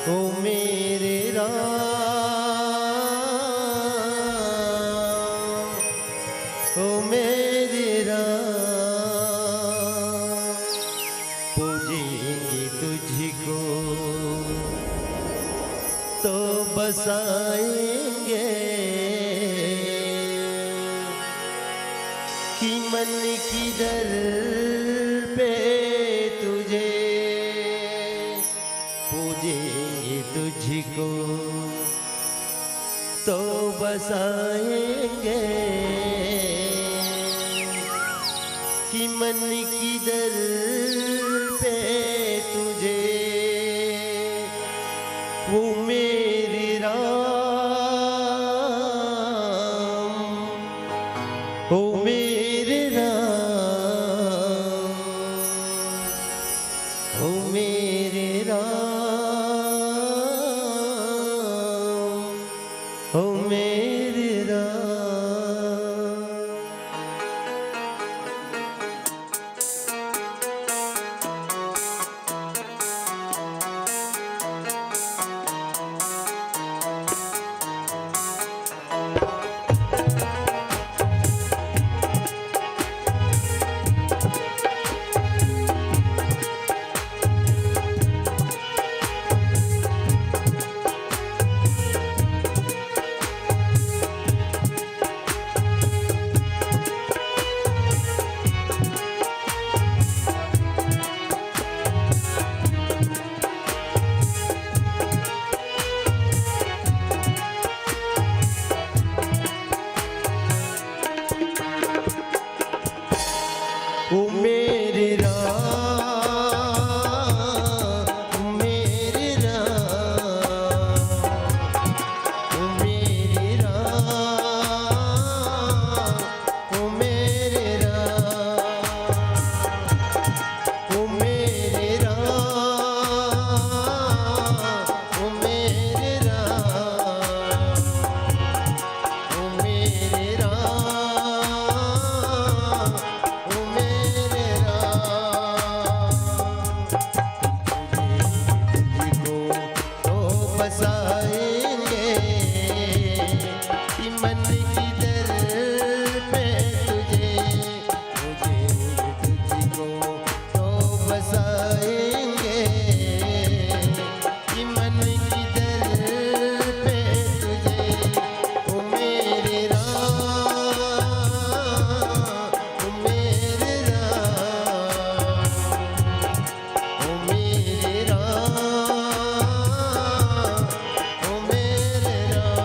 ओ मेरे राम, ओ मेरे राम। पूजेंगे तुझको तो बसाएंगे कि मन की दर पे तुझे। पूजेंगे तुझको तो बसाएंगे कि मन की दर पे तुझे। ओ मेरे राम, ओ मेरे राम, ओ मेरे राम, ओ मेरे राम। ओ मेरे राम, ओ मेरे राम, ओ मेरे राम, ओ मेरे राम, ओ मेरे राम, ओ मेरे राम। ओ मेरे राम, ओ मेरे राम, तुझको तो बसाएंगे कि मन की दर पे तुझे, तुझे, तुझको तो बसाएंगे कि मन की दर पे तुझे। ओ मेरे राम, ओ मेरे राम, ओ मेरे राम, ओ मेरे राम।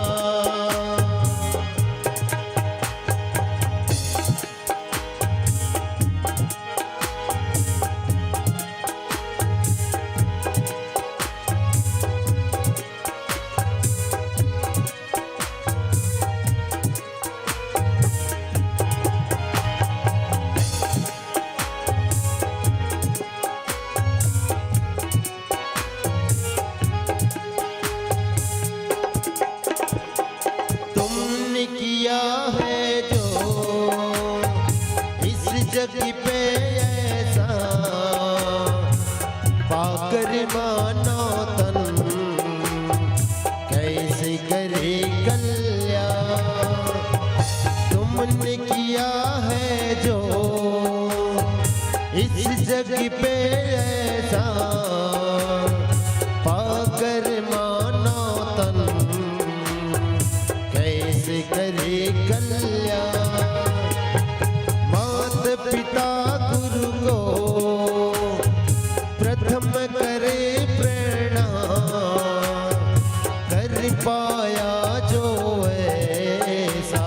तुमने किया है जो इस जग पे ऐसा, आकर मानव तन कैसे करे कल्याण। तुमने किया है जो इस जग पे ऐसा, पाकर मानव तन कैसे करे कल्याण। मात पिता गुरु को प्रथम करे प्रणाम, कर पाया जो ऐसा,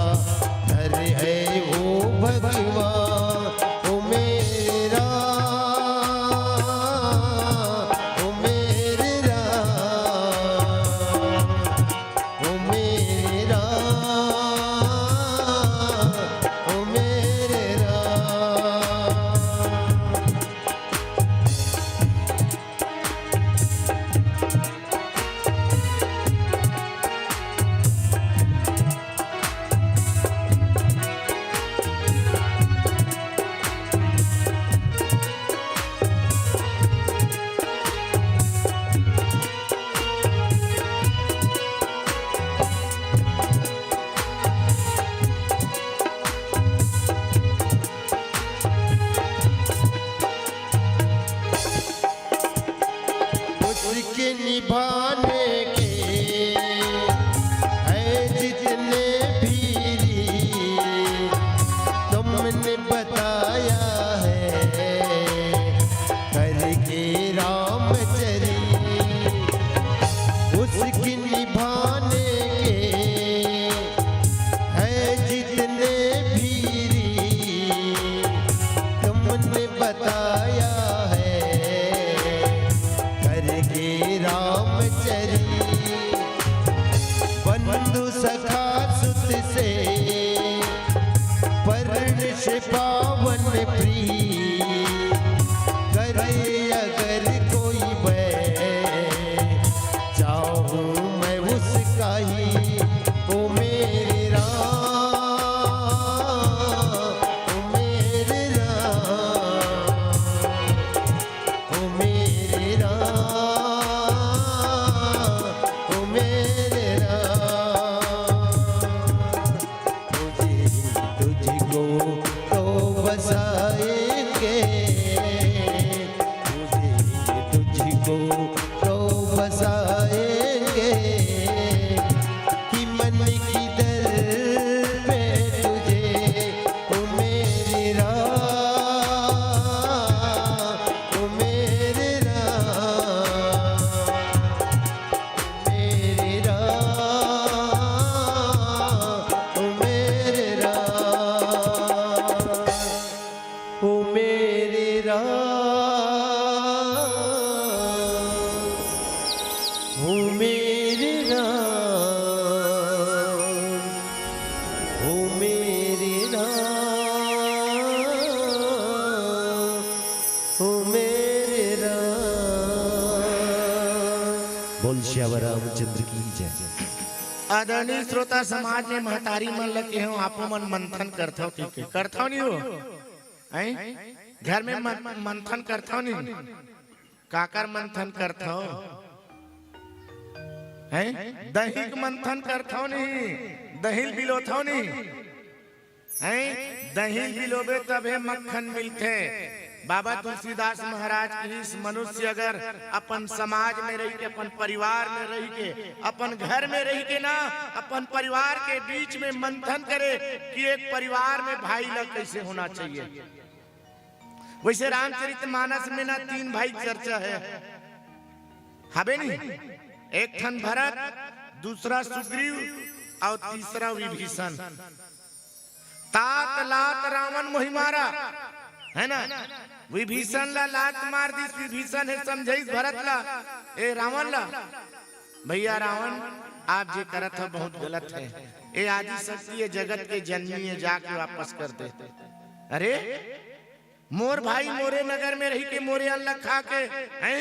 धर है वो भगवान। ओ मेरे राम, ओ मेरे राम, ओ मेरे राम, ओ मेरे राम। उसके निभाने के है जितने भी रीत, तुमने बताया है करके रामचरित। उसके निभाने के है जितने भी रीत, तुमने बताया है करके रामचरित। बंधु सखा सुत से पर्ण से पावन प्रीत, करे अगर कोई बैर, चाहूं मैं उसका ही। ओ मेरे राम, ओ मेरे राम, ओ मेरे राम, ओ मेरे राम। तुझे, तुझको तो बसाएंगे, तुझे, तुझको तो बसाएंगे कि मन की दर पे तुझे। ओ मेरे राम, ओ मेरे राम, मेरे राम, ओ मेरे राम। ओ मेरे राम, ओ मेरे राम, ओ मेरे राम, ओ मेरे राम। बोल सियावर रामचंद्र की जय। आदरणीय श्रोता समाज में महतारी मन ल केहेंव, आपो मन मंथन करथव, ठीक है, करथव नहीं हो? हैं? घर में मन-, मंथन करथव नहीं? काकर मंथन करथव? हैं? दही के मंथन करथव नहीं? दही ल बिलोथव नहीं? हैं? दही ल बिलोबे तभे मक्खन मिलथे। बाबा तुलसीदास महाराज कहिस, मनुष्य अगर अपन समाज में रहि के, अपन परिवार में रहि के, अपन घर में रहि के ना, अपन परिवार के बीच में मंथन करे कि एक परिवार में भाई ला कैसे होना चाहिए। वैसे रामचरित मानस में ना तीन भाई चर्चा है, हबे नहीं? एक ठन भरत, दूसरा सुग्रीव और तीसरा विभीषण। तात लात रावण मोहि मारा, है ना? विभीषण ला लात मार दिस, विभीषण हे समझाइस भरत ला, ए रावण ला, भैया रावण, आप जे करत हो बहुत गलत है। ए आदि शक्ति, ए जगत के जननी है, जाके वापस कर दे। अरे, मोर भाई मोरे नगर में रहि के मोरे अन्न खा के, हैं,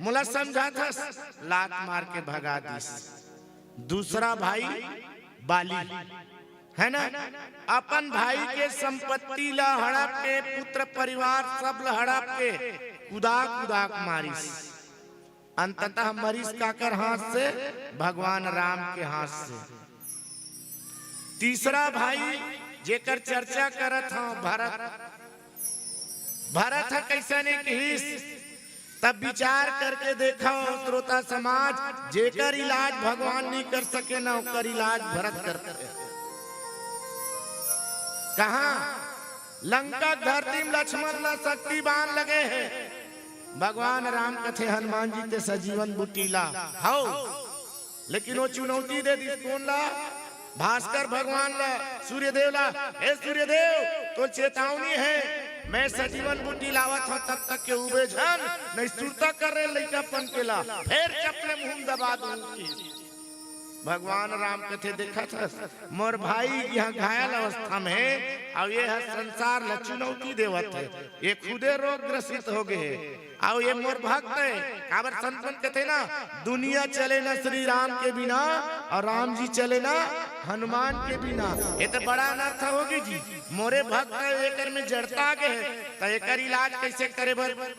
मोला समझाथस, लात मार के भगा दिस। दूसरा भाई बाली, है ना, अपन भाई के संपत्ति ला हड़प के, पुत्र परिवार सब ला हड़प के, कुदा कुदा के मारिस। अंततः मरिस काकर हाथ से? भगवान राम के हाथ से। तीसरा भाई, जेकर चर्चा करत हंव, भरत। भरत ह कइसने किहिस? तब विचार करके देखव श्रोता समाज, जेकर इलाज भगवान नहीं कर सके ना, ओकर इलाज भरत करथे। कहाँ? लंका के धरती में लक्ष्मण ला शक्ति बाण लगे हे। भगवान राम कथे हनुमान जी ते सजीवन बूटी ला। हव, लेकिन वो चुनौती दे दिस कोन ला? भास्कर भगवान ला, सूर्यदेव ला। "हे सूर्यदेव, तो चेतावनी हे, मैं सजीवन बूटी लावत हंव, तब तक के उबे झन, नहीं सुरता कर रहे लइकापन के ला, फेर चपले मुंह दबा दूं।" भगवान राम कथे, "देखत हस, मोर भाई इहाँ घायल अवस्था में हे, अउ ये ह संसार ला चुनौती देवत हे, ये खुदे रोग ग्रसित हो गे हे, अउ ये मोर भक्त हे।" काबर संत मन कथे ना, "दुनिया चले ना श्री राम के बिना, अउ राम जी चले ना हनुमान के बिना।" ये तो बड़ा अनर्थ होगे जी, मोरे भक्त हे, एकर में जड़ता आगे हे, त एकर इलाज कइसे करे बर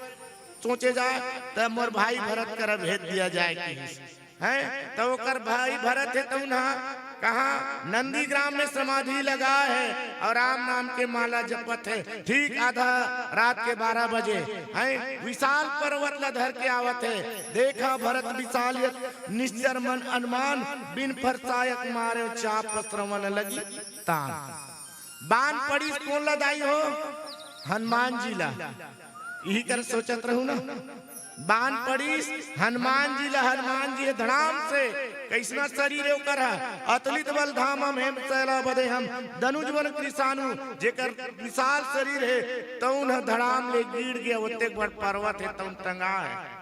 सोचे जाए? त मोर भाई भरत करा भेज दिया जाए किहिस। हैं? त ओकर भाई भरत हे, तउन ह कहाँ? नंदीग्राम में समाधि लगा हे अउ राम नाम के माला जपत हे। ठीक आधा रात के बारह बजे, हैं, विशाल पर्वत ला धर के आवत हे। देखा भरत विशाल यक निश्चर मन अनुमान, बिन फरसायक मारे चाप श्रवण लगी तान। बाण पड़िस कोन ला दाई हो? हनुमान जी ला। इही कर सोचत रहू ना, बाण पड़िस हनुमान जी ला। हनुमान जी धड़ाम से, कइसना शरीर हे ओकर ह, अतुलित बल धामम हेम शैला बदेहम, दनुज बन कृशानु, जेकर विशाल शरीर हे, तउन ह धड़ाम ले गिर गे, ओतेक बड़ पर्वत हे, तउन टंगा हे।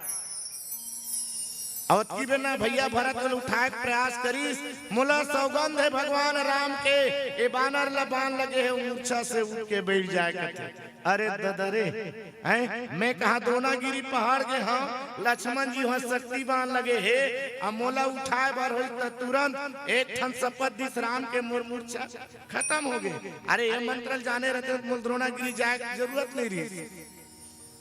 अउ अतकी बेर ना भैया भरत ल उठाए के प्रयास करिस, "मोला सौगंध हे भगवान राम के, ए बानर ल बाण लगे हे, मूर्छा से उठ के बइठ जाए," कथे। अरे ददा रे, हैं? मैं कहाँ द्रोणागिरी पहाड़ गे हंव, लक्ष्मण जी वहाँ शक्ति बाण लगे हे, अउ मोला उठाए बर होइस त तुरंत एक ठन सपत दिस राम के, मोर मूर्छा खतम होगे। अरे ये मंत्र ल जाने रहते त मोला द्रोणागिरी जाए के जरूरत नहीं रहिस।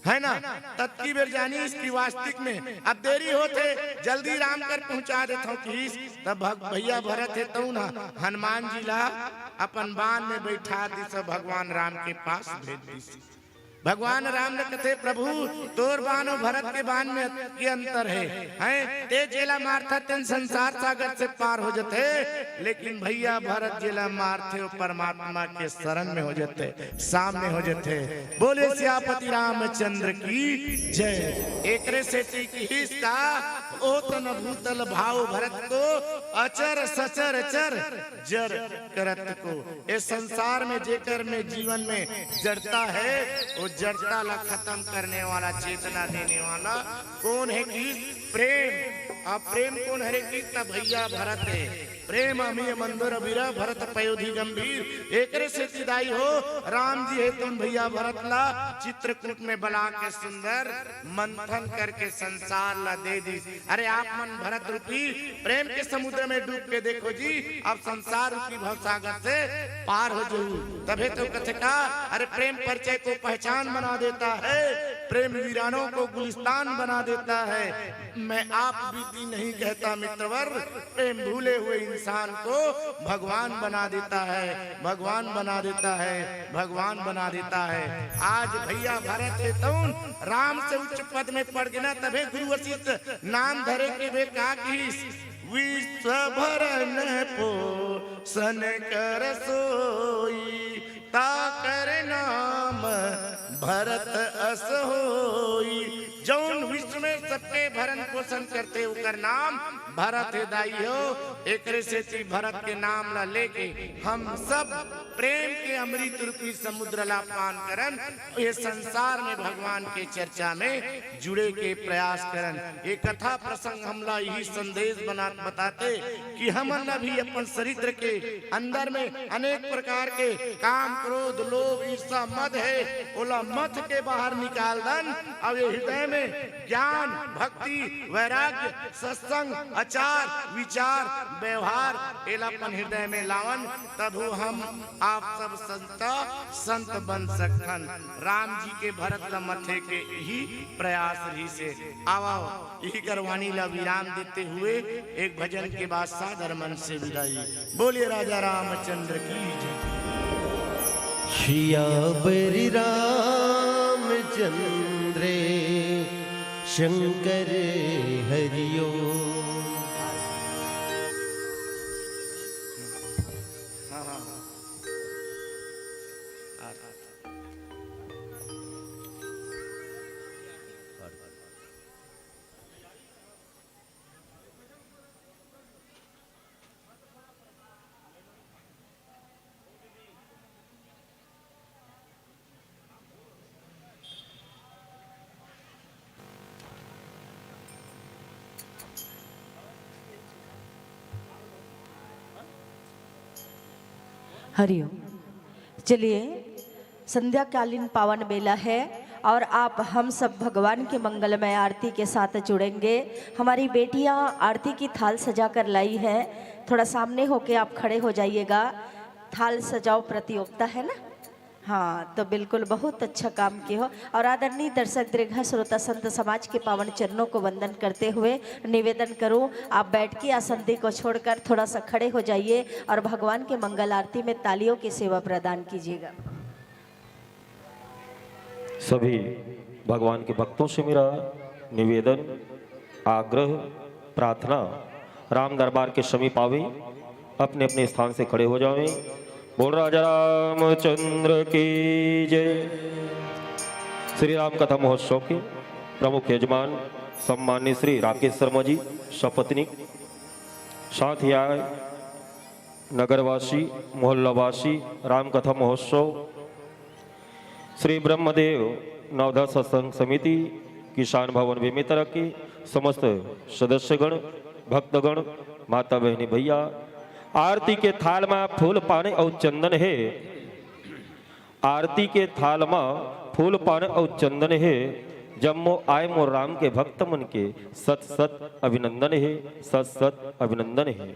है ना? ततकी बेर जानिस कि वास्तविक में अब देरी होत हे, जल्दी राम कर पहुंचा देथंव किहिस। तब भग-, भैया भरत हे तउन ह हनुमान जी ला अपन बाण में बइठा दिस, भगवान राम के पास भेज दिस। भगवान राम ने कथे, "प्रभु, तोर बाण अउ भरत के बाण में के अंतर हे, हैं? ते जेला मारथा तेन संसार सागर से पार हो जथे, लेकिन भैया भरत जेला मारथे, वो परमात्मा के शरण में हो जथे।" सामने हो जथे। बोले सियापति रामचंद्र की जय। एकरे सेती किहिस का, "ओत न भूतल भाव भरत को, अचर सचर चर जर करत को।" ए संसार में जेकर में जीवन में जड़ता हे, वो जड़ता ला खतम करने वाला, चेतना देने वाला कोन हे कि प्रेम। अउ प्रेम कोन हरे कि त भैया भरत हे। प्रेम अमिय मंदोर अबिरह भरत पयोधि गंभीर। एकरे सेती दाई हो, राम जी हे तउन भैया भरत ला चित्रकूट में बला के सुंदर मंथन करके संसार ला दे दिस। अरे आप मन भरत रूपी प्रेम के समुद्र में डूब के देखो जी, आप संसार रूपी भवसागर से पार हो जाऊ। तभे तो कथे का, अरे प्रेम परिचय को पहचान बना देता है, प्रेम वीरानों को गुलिस्तान बना देता है। मैं आप बीती नहीं कहता मित्रवर, प्रेम भूले हुए इंसान को भगवान बना देता है, भगवान बना देता है, भगवान बना देता है। आज भैया भरत हे तउन राम से उच्च पद में पड़ गे ना, तभे गुरु वशिष्ठ नाम धरे के बेर का किहिस, "विश्व भरन पोषण कर सोई, ताकर नाम भरत अस होई।" जउन विश्व में सबके भरण पोषण करथे, ओकर नाम भरत हे दाई हो। एकरे सेती भरत के नाम ला लेके हम सब प्रेम के अमृत रूपी समुद्र ला पान करन, ये संसार में भगवान के चर्चा में जुड़े के प्रयास करन। ये कथा प्रसंग हमला यही संदेश बना बताथे कि हमन ला भी अपन चरित्र के अंदर में अनेक प्रकार के काम, क्रोध, लोभ, ईर्षा, मद हे, ओला मथ के बाहर निकाल दन। अब ये हृदय में ज्ञान, भक्ति, वैराग्य, सत्संग, आचार, विचार, व्यवहार, एला अपन हृदय में लावन, तभो हम आप सब संत, संत बन सकथन। राम जी के भरत ल मथे के यही प्रयास रहिसे। आवव, यही कर वाणी ला विराम देते हुए एक भजन के बाद सादर मन से विदाई। बोलिए राजा रामचंद्र की जय। सियावर रामचंद्र शंकर हरिओम। हाँ, हाँ। हरिओम। चलिए, संध्याकालीन पावन बेला है और आप हम सब भगवान की मंगलमय आरती के साथ जुड़ेंगे। हमारी बेटियां आरती की थाल सजा कर लाई हैं, थोड़ा सामने होके आप खड़े हो जाइएगा। थाल सजाओ प्रतियोगिता है ना? हाँ, तो बिल्कुल बहुत अच्छा काम किए हो। और आदरणीय दर्शक दीर्घा श्रोता संत समाज के पावन चरणों को वंदन करते हुए निवेदन करूं, आप बैठ के आसन को छोड़कर थोड़ा सा खड़े हो जाइए और भगवान के मंगल आरती में तालियों की सेवा प्रदान कीजिएगा। सभी भगवान के भक्तों से मेरा निवेदन, आग्रह, प्रार्थना, राम दरबार के समीप आवे, अपने अपने स्थान से खड़े हो जावें। बोल राजा रामचंद्र की जय। श्री राम कथा महोत्सव के प्रमुख यजमान सम्माननीय श्री राकेश शर्मा जी सपत्नीक, साथ ही आए नगरवासी, मोहल्लावासी, राम कथा महोत्सव, श्री ब्रह्मदेव नवधा सत्संग समिति, किसान भवन बेमेतरा के समस्त सदस्यगण, भक्तगण, माता बहनी भैया, आरती के थाल मा फूल पान अउ चंदन हे। आरती के थाल मा फूल पान अउ चंदन हे। जम्मो आय मोर राम के भक्त मन के सत सत अभिनंदन हे, सत सत अभिनंदन हे।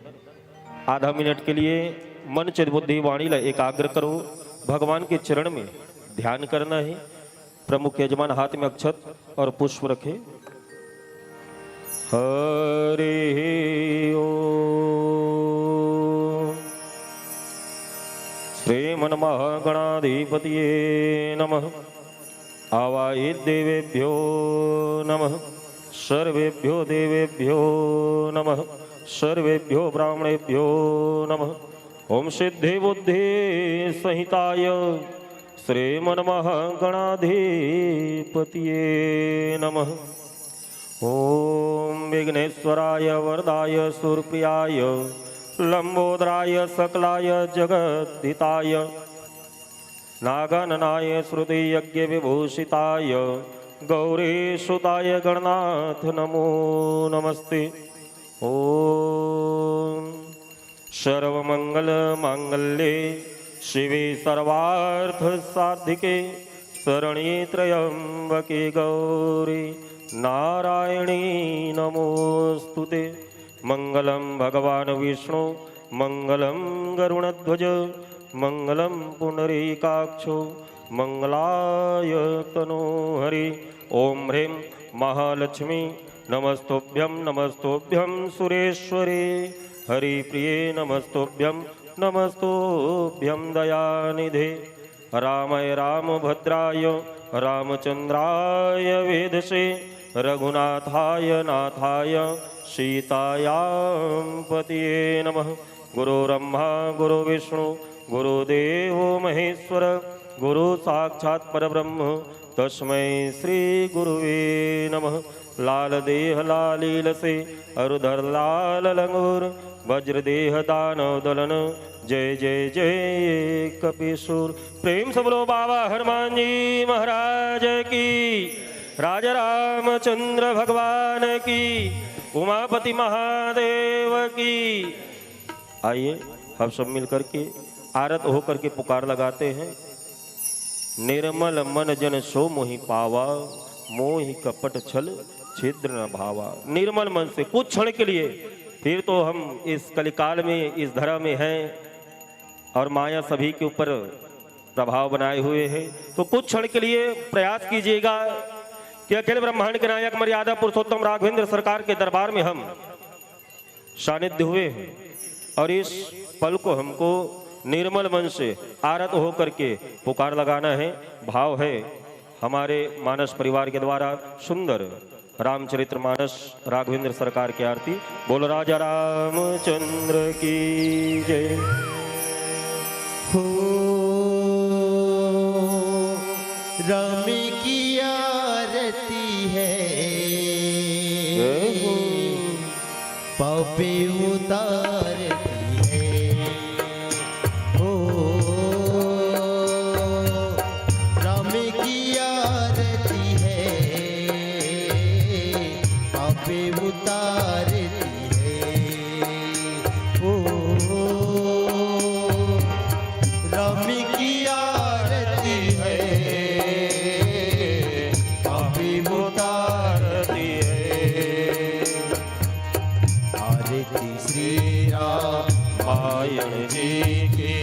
आधा मिनट के लिए मन चित बुद्धि वाणी ला एकाग्र करो, भगवान के चरण में ध्यान करना है। प्रमुख यजमान हाथ में अक्षत और पुष्प रखे। हरि ओम। श्रीमन्महागणाधिपतये नमः। आवाहित देवेभ्यो नमः। सर्वेभ्यो देवेभ्यो नमः। सर्वेभ्यो ब्राह्मणेभ्यो नमः। ओम सिद्धि बुद्धि सहिताय श्रीमन्महागणाधिपतये नमः। ओम विघ्नेश्वराय वरदाय सुरप्रियाय लंबोदराय सकलाय जगद्धिताय नागाननाय श्रुति यज्ञ विभूषिताय गौरीसुताय गणनाथ नमो नमस्ते। ओम सर्वमंगल मांगल्ये शिवे सर्वार्थ साधिके शरण्ये त्र्यंबके गौरी नारायणी नमोस्तुते। मंगलम भगवान विष्णु मंगलम गरुणध्वज मंगलम पुंडरीकाक्षो मंगलाय तनोहरि। ओम ह्रीं महालक्ष्मी नमस्तुभ्यं नमस्तुभ्यं सुरेश्वरी। हरिप्रिये नमस्तुभ्यं नमस्तुभ्यं दयानिधे। रामाय रामभद्राय रामचंद्राय वेधसे रघुनाथाय नाथाय सीतायां पतये नमः। गुरु ब्रह्मा गुरु विष्णु गुरु देवो महेश्वर गुरु साक्षात परब्रह्म तस्मै श्री गुरुवे नमः। लाल देह लालील से अरुधर लाल लंगूर वज्र देह दानव दलन जय जय जय कपिसूर। प्रेम से बोलो बाबा हनुमान जी महाराज की, राजा रामचंद्र भगवान की, उमापति महादेव की। आइए, हम सब मिलकर के आरत होकर के पुकार लगाते हैं। निर्मल मन जन सो मोहि पावा, मोहि कपट छल छिद्र न भावा, निर्मल मन से कुछ क्षण के लिए, फिर तो हम इस कलिकाल में, इस धरा में हैं और माया सभी के ऊपर प्रभाव बनाए हुए है। तो कुछ क्षण के लिए प्रयास कीजिएगा कि अखिल ब्रह्मांड के नायक मर्यादा पुरुषोत्तम राघवेंद्र सरकार के दरबार में हम सानिध्य हुए हैं और इस पल को हमको निर्मल मन से आरत होकर के पुकार लगाना है। भाव है हमारे मानस परिवार के द्वारा सुंदर रामचरित्र मानस राघवेंद्र सरकार की आरती। बोल राजा रामचंद्र की जय। हो राम की आरती है, जय हो। पापे उतारती है। ओ राम की आरती है, पापे उतारती है। ओ राम की आरती है, पापे उतारती है। आरती श्री रामायण जी की,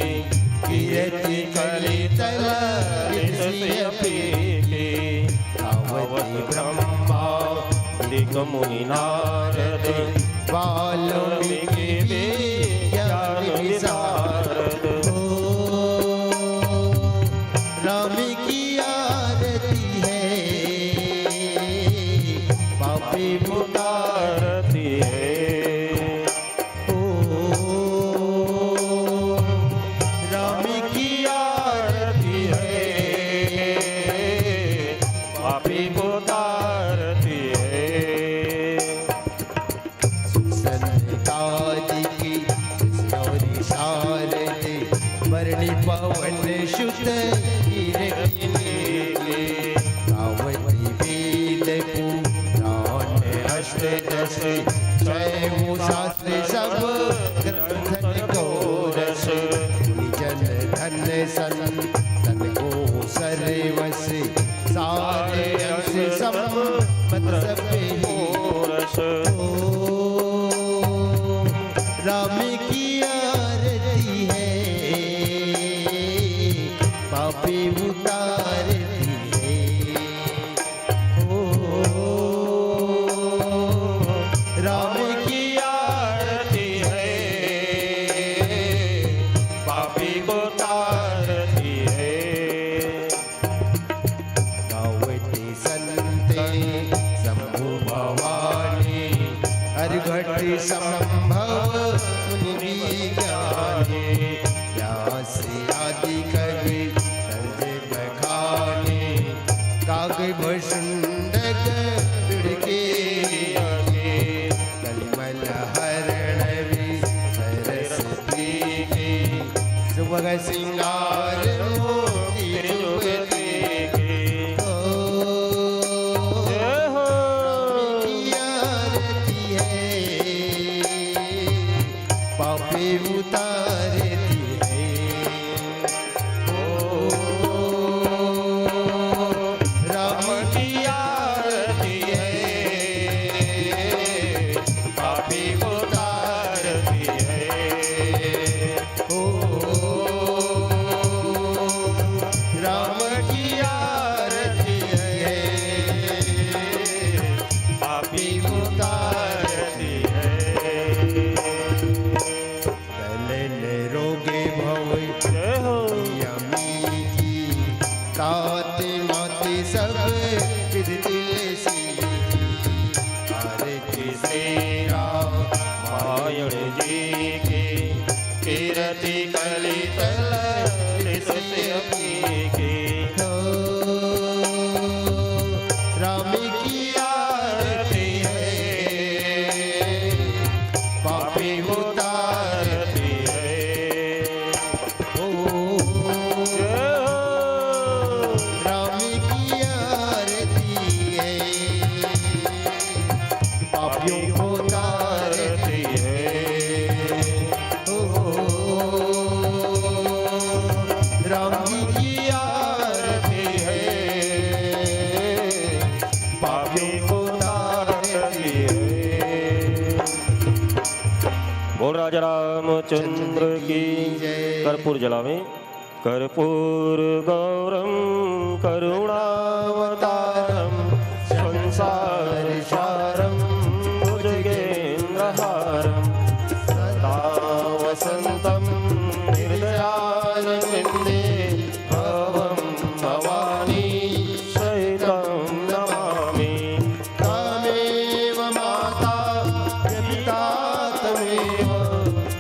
कीर्ति कलितल नित सिय पी की। गावति ब्रह्मा दिक मुनि नारद, वाल्मीकि भी ज्ञान विशारद। ओ राम की आरती है, पापी पुतारती है। ओ राम की आरती है, पापी पुतारती है। सुसंतादिकी शौरी शारदे, वरणी पवन सुत कीरति नीके। गावति वेद पुराण अष्टदश, सैव शास्त्र सब ग्रंथन को रस। गुणीजन धन संतन को सर्वस, सारे अंश सम मत सब ही। ओ राम की आरती है, पापी उतारती है। ओ राम की आरती है, पापी को तारती है। गावति संते शंभु भवानी, हर घट संभव मुनि ज्ञानी। व्यास आदि कवि सर्व बखानी, काग भषुंडक बिड़के आगे। कलिमल हरण भी सरस्वती के, सुभग सिंगार मोती रूप देखे। ओ जय हो। राम की आरती है, पापी उतारती है। ओ राम की आरती है, पापी उतारती है। ओ राम की आरती है, पापी उतारती है। कलेन रोगे भव जय हो। यमी की तात मात सब विध तिलसी की। आरती श्री रामायण जी की, कीरति कलितल नित सिय पी की। ओ राम की आरती है, पापी उतारती है। ओ जय हो। राम की आरती है, पापियों को तारती है। ओ रामचंद्र की। कर्पूर जलावे। कर्पूर गौरम करुणावतारम संसार सारम भुजगेंद्रहारम सदा वसंतम हृदयारविंदे भवम भवानी सहितम नमामि। त्वमेव माता च पिता त्वमेव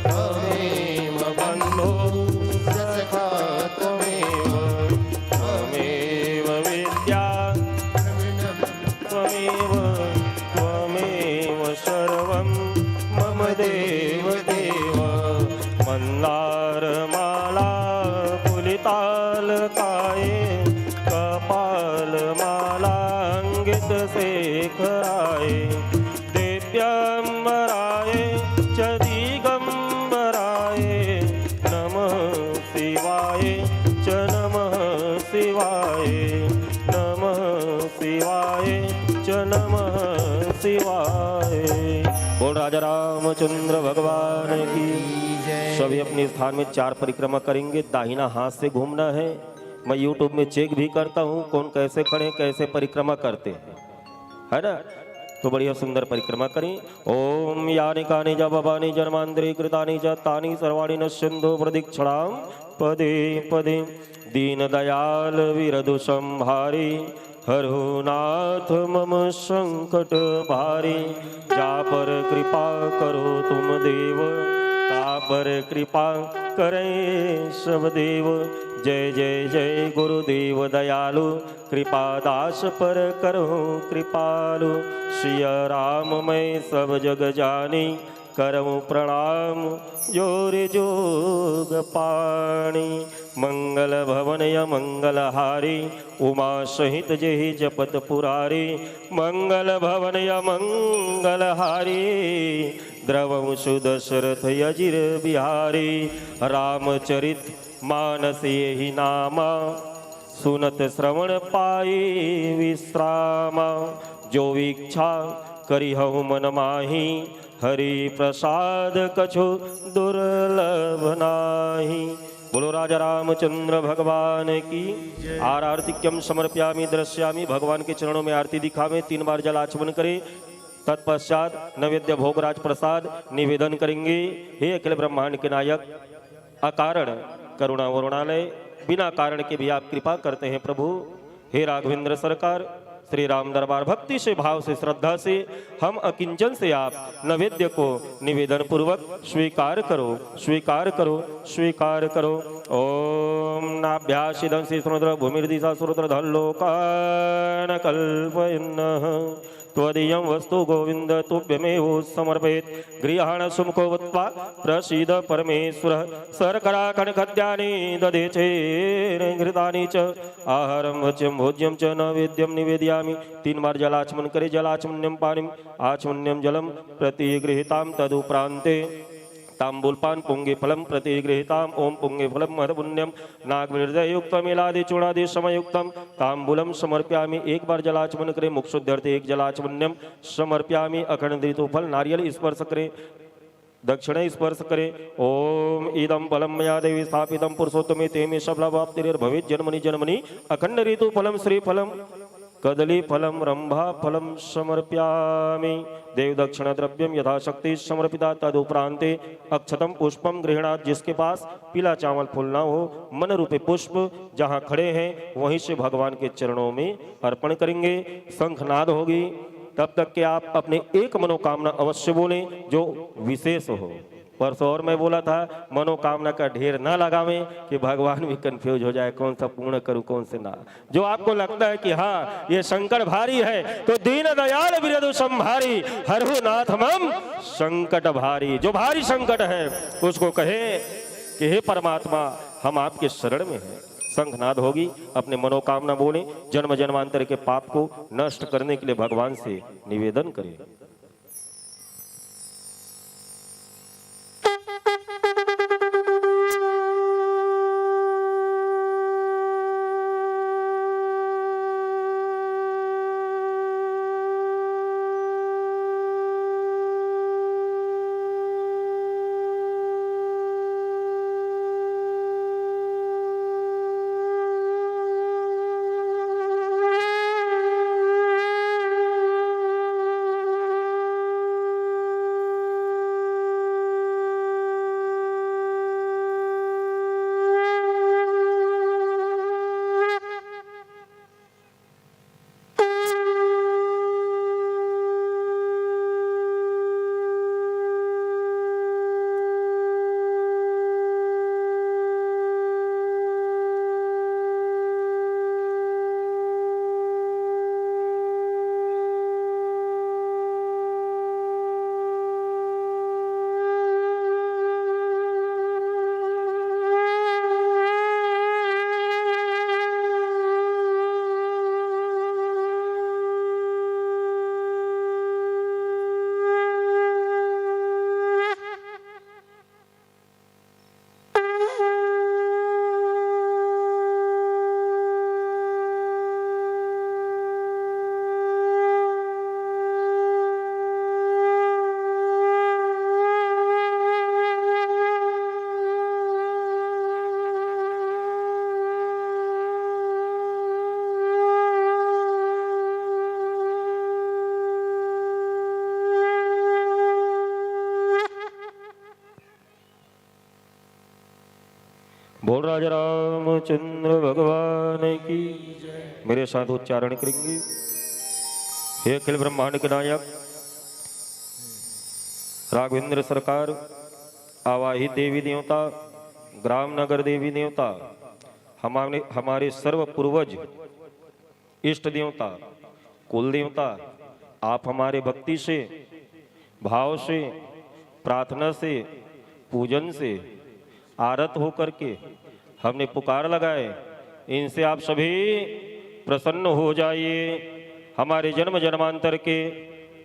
त्वमेव बन्धो च सखा त्वमेव त्वमेव विद्या त्वमेव त्वमेव सर्वं मम देव देव। मन्दारमाला पुलितालकाये कपालमालांगित शेखराये देव्यंबराये च दिगंबराये नमः शिवाय च नमः शिवाय नमः शिवाय च नमः शिवाय। बोल राजा रामचंद्र भगवान की। सभी अपने स्थान में चार परिक्रमा करेंगे। दाहिना हाथ से घूमना है। मैं YouTube में चेक भी करता हूँ कौन कैसे खड़े, कैसे परिक्रमा करते हैं, है ना? तो बढ़िया सुंदर परिक्रमा करें। ओम यानि कानि च पापानि जन्मांतरे कृतानि च तानि सर्वाणि नश्यंतु प्रदक्षिणां पदे पदे। दीन दयाल विरदु संभारी हरहु नाथ मम संकट भारी। जा पर कृपा करो तुम देव, ता पर कृपा करें सब देव। जय जय जय गुरुदेव दयालु, कृपा दास पर करहु कृपालु। सिया राम मैं सब जग जानी, करहु प्रणाम जोर जोग पानी। मंगल भवन या मंगल हारी, उमा सहित जेहि जपत पुरारी। मंगल भवन या मंगल हारी, द्रवहु सुदशरथ अजिर बिहारी। रामचरित मानस यही नामा, सुनत श्रवण पाई विश्रामा। जो इच्छा करिहउ मन माही, हरि प्रसाद कछु दुर्लभ नाही। बोलो राजा रामचंद्र भगवान की। आरार्तिक्यम समर्प्यामी दृश्यामी, भगवान के चरणों में आरती दिखावे, तीन बार जल आचमन करे। तत्पश्चात नैवेद्य भोगराज प्रसाद निवेदन करेंगे। हे अखिल ब्रह्मांड के नायक, अकारण करुणा वरुणालय, बिना कारण के भी आप कृपा करते हैं प्रभु। हे राघवेंद्र सरकार, श्री राम दरबार, भक्ति से, भाव से, श्रद्धा से हम अकिंचन से आप नैवेद्य को निवेदन पूर्वक स्वीकार करो, स्वीकार करो, स्वीकार करो। ओम नाभ्यासिदं शीर्षोद्र भूमिर्दिशा सुरद्र धल्लोकान कल्पयन्नः। त्वदीयं वस्तु गोविंद तुभ्यमेव समर्पयेत्। गृहाण सुमुखो भूत्वा प्रसीद परमेश्वर। शर्करा कणखद्यानि दधे चेन घृतानि च। आहारं भक्ष्यं भोज्यं च नैवेद्यं निवेदयामि। तीन बार जलाचमन करे। जलाचमन्यम पानिम आचमन्यम जलम प्रतिगृहीताम। तदुपरांते तांबूलपान पुंगीफलम प्रतिगृहीताम। ओम पुंगीफलम महत्पुण्यम नागविनिर्दयुक्तम एलादि चूर्णादि समयुक्तम तांबूलम समर्प्यामि। एक बार जलाचमन करें, मुख शुद्ध्यर्थ एक जलाचमन्यम समर्प्यामि। अखंड ऋतु फल नारियल स्पर्श करें, दक्षिण स्पर्श करें। ओम इदम फलम मया देवी स्थापितम पुरुषोत्तमे, ते मे सफलावाप्तिर्भवेत् जन्मनि जन्मनि। अखंड ऋतु फलम श्रीफलम कदली फलम रंभा फलम समर्प्यामि। देव दक्षिणा द्रव्यम यथाशक्ति समर्पिता। तदुपरांते अक्षतम पुष्पम गृह्णात। जिसके पास पीला चावल फूलना हो, मन रूपी पुष्प जहाँ खड़े हैं वहीं से भगवान के चरणों में अर्पण करेंगे। शंखनाद होगी। तब तक के आप अपनी एक मनोकामना अवश्य बोलें जो विशेष हो। परसों और मैं बोला था, मनोकामना का ढेर ना लगावें कि भगवान भी कंफ्यूज हो जाए, कौन सा पूर्ण करूं, कौन से ना। जो आपको लगता है कि हाँ, ये संकट भारी है, तो दीन दयाल बिरदु संभारी, हरहु नाथ मम संकट भारी। जो भारी संकट है, उसको कहे कि हे परमात्मा, हम आपके शरण में हैं। शंखनाद होगी, अपने मनोकामना बोलें, जन्म जन्मांतर के पाप को नष्ट करने के लिए भगवान से निवेदन करें। बोल राजा रामचंद्र भगवान की। मेरे साथ उच्चारण करेंगे। हे अखिल ब्रह्मांड के नायक, राघवेंद्र सरकार, आवाहित देवी देवता, ग्राम नगर देवी देवता, हमारे हमारे सर्व पूर्वज, इष्ट देवता, कुल देवता, आप हमारे भक्ति से, भाव से, प्रार्थना से, पूजन से आरत होकर के हमने पुकार लगाए, इनसे आप सभी प्रसन्न हो जाइए। हमारे जन्म जन्मांतर के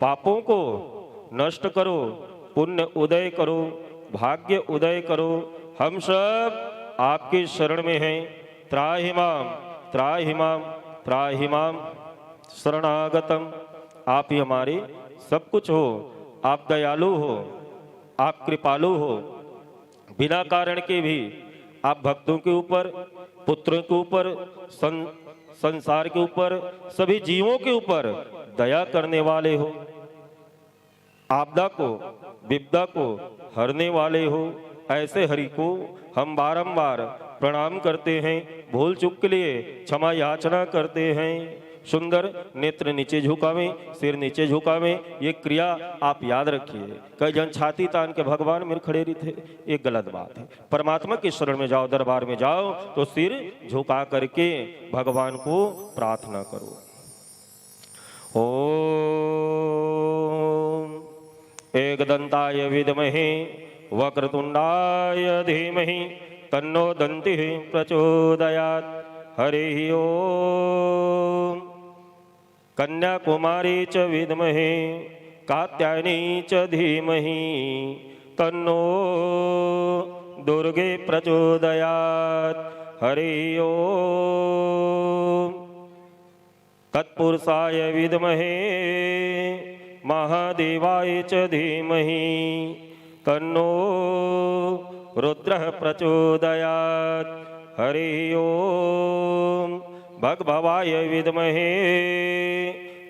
पापों को नष्ट करो, पुण्य उदय करो, भाग्य उदय करो। हम सब आपके शरण में हैं। त्राहि माम, त्राहि माम, त्राहि माम शरणागतम। आप ही हमारे सब कुछ हो, आप दयालु हो, आप कृपालु हो। बिना कारण के भी आप भक्तों के ऊपर, पुत्रों के ऊपर, सं-, संसार के ऊपर, सभी जीवों के ऊपर दया करने वाले हो। आपदा को, विपदा को हरने वाले हो, ऐसे हरि को हम बारंबार प्रणाम करते हैं। भूल चूक के लिए क्षमा याचना करते हैं। सुंदर नेत्र नीचे झुकावें, सिर नीचे झुकावें, ये क्रिया आप याद रखिए। कई जन छाती तान के भगवान मेरे खड़े रहिथे, ये गलत बात है। परमात्मा के शरण में जाओ, दरबार में जाओ तो सिर झुका करके भगवान को प्रार्थना करो। ओम एकदंताय विद्महे वक्रतुंडाय धीमहि तन्नो दंतिः प्रचोदयात्। हरिः ओम। कन्याकुमारी च विद्महे कात्यायनी च धीमहि तन्नो दुर्गे प्रचोदयात्। हरिः ओम। तत्पुरुषाय विद्महे महादेवाय च धीमहि तन्नो रुद्रः प्रचोदयात्। हरिः ओम। भगभवाय विद्महे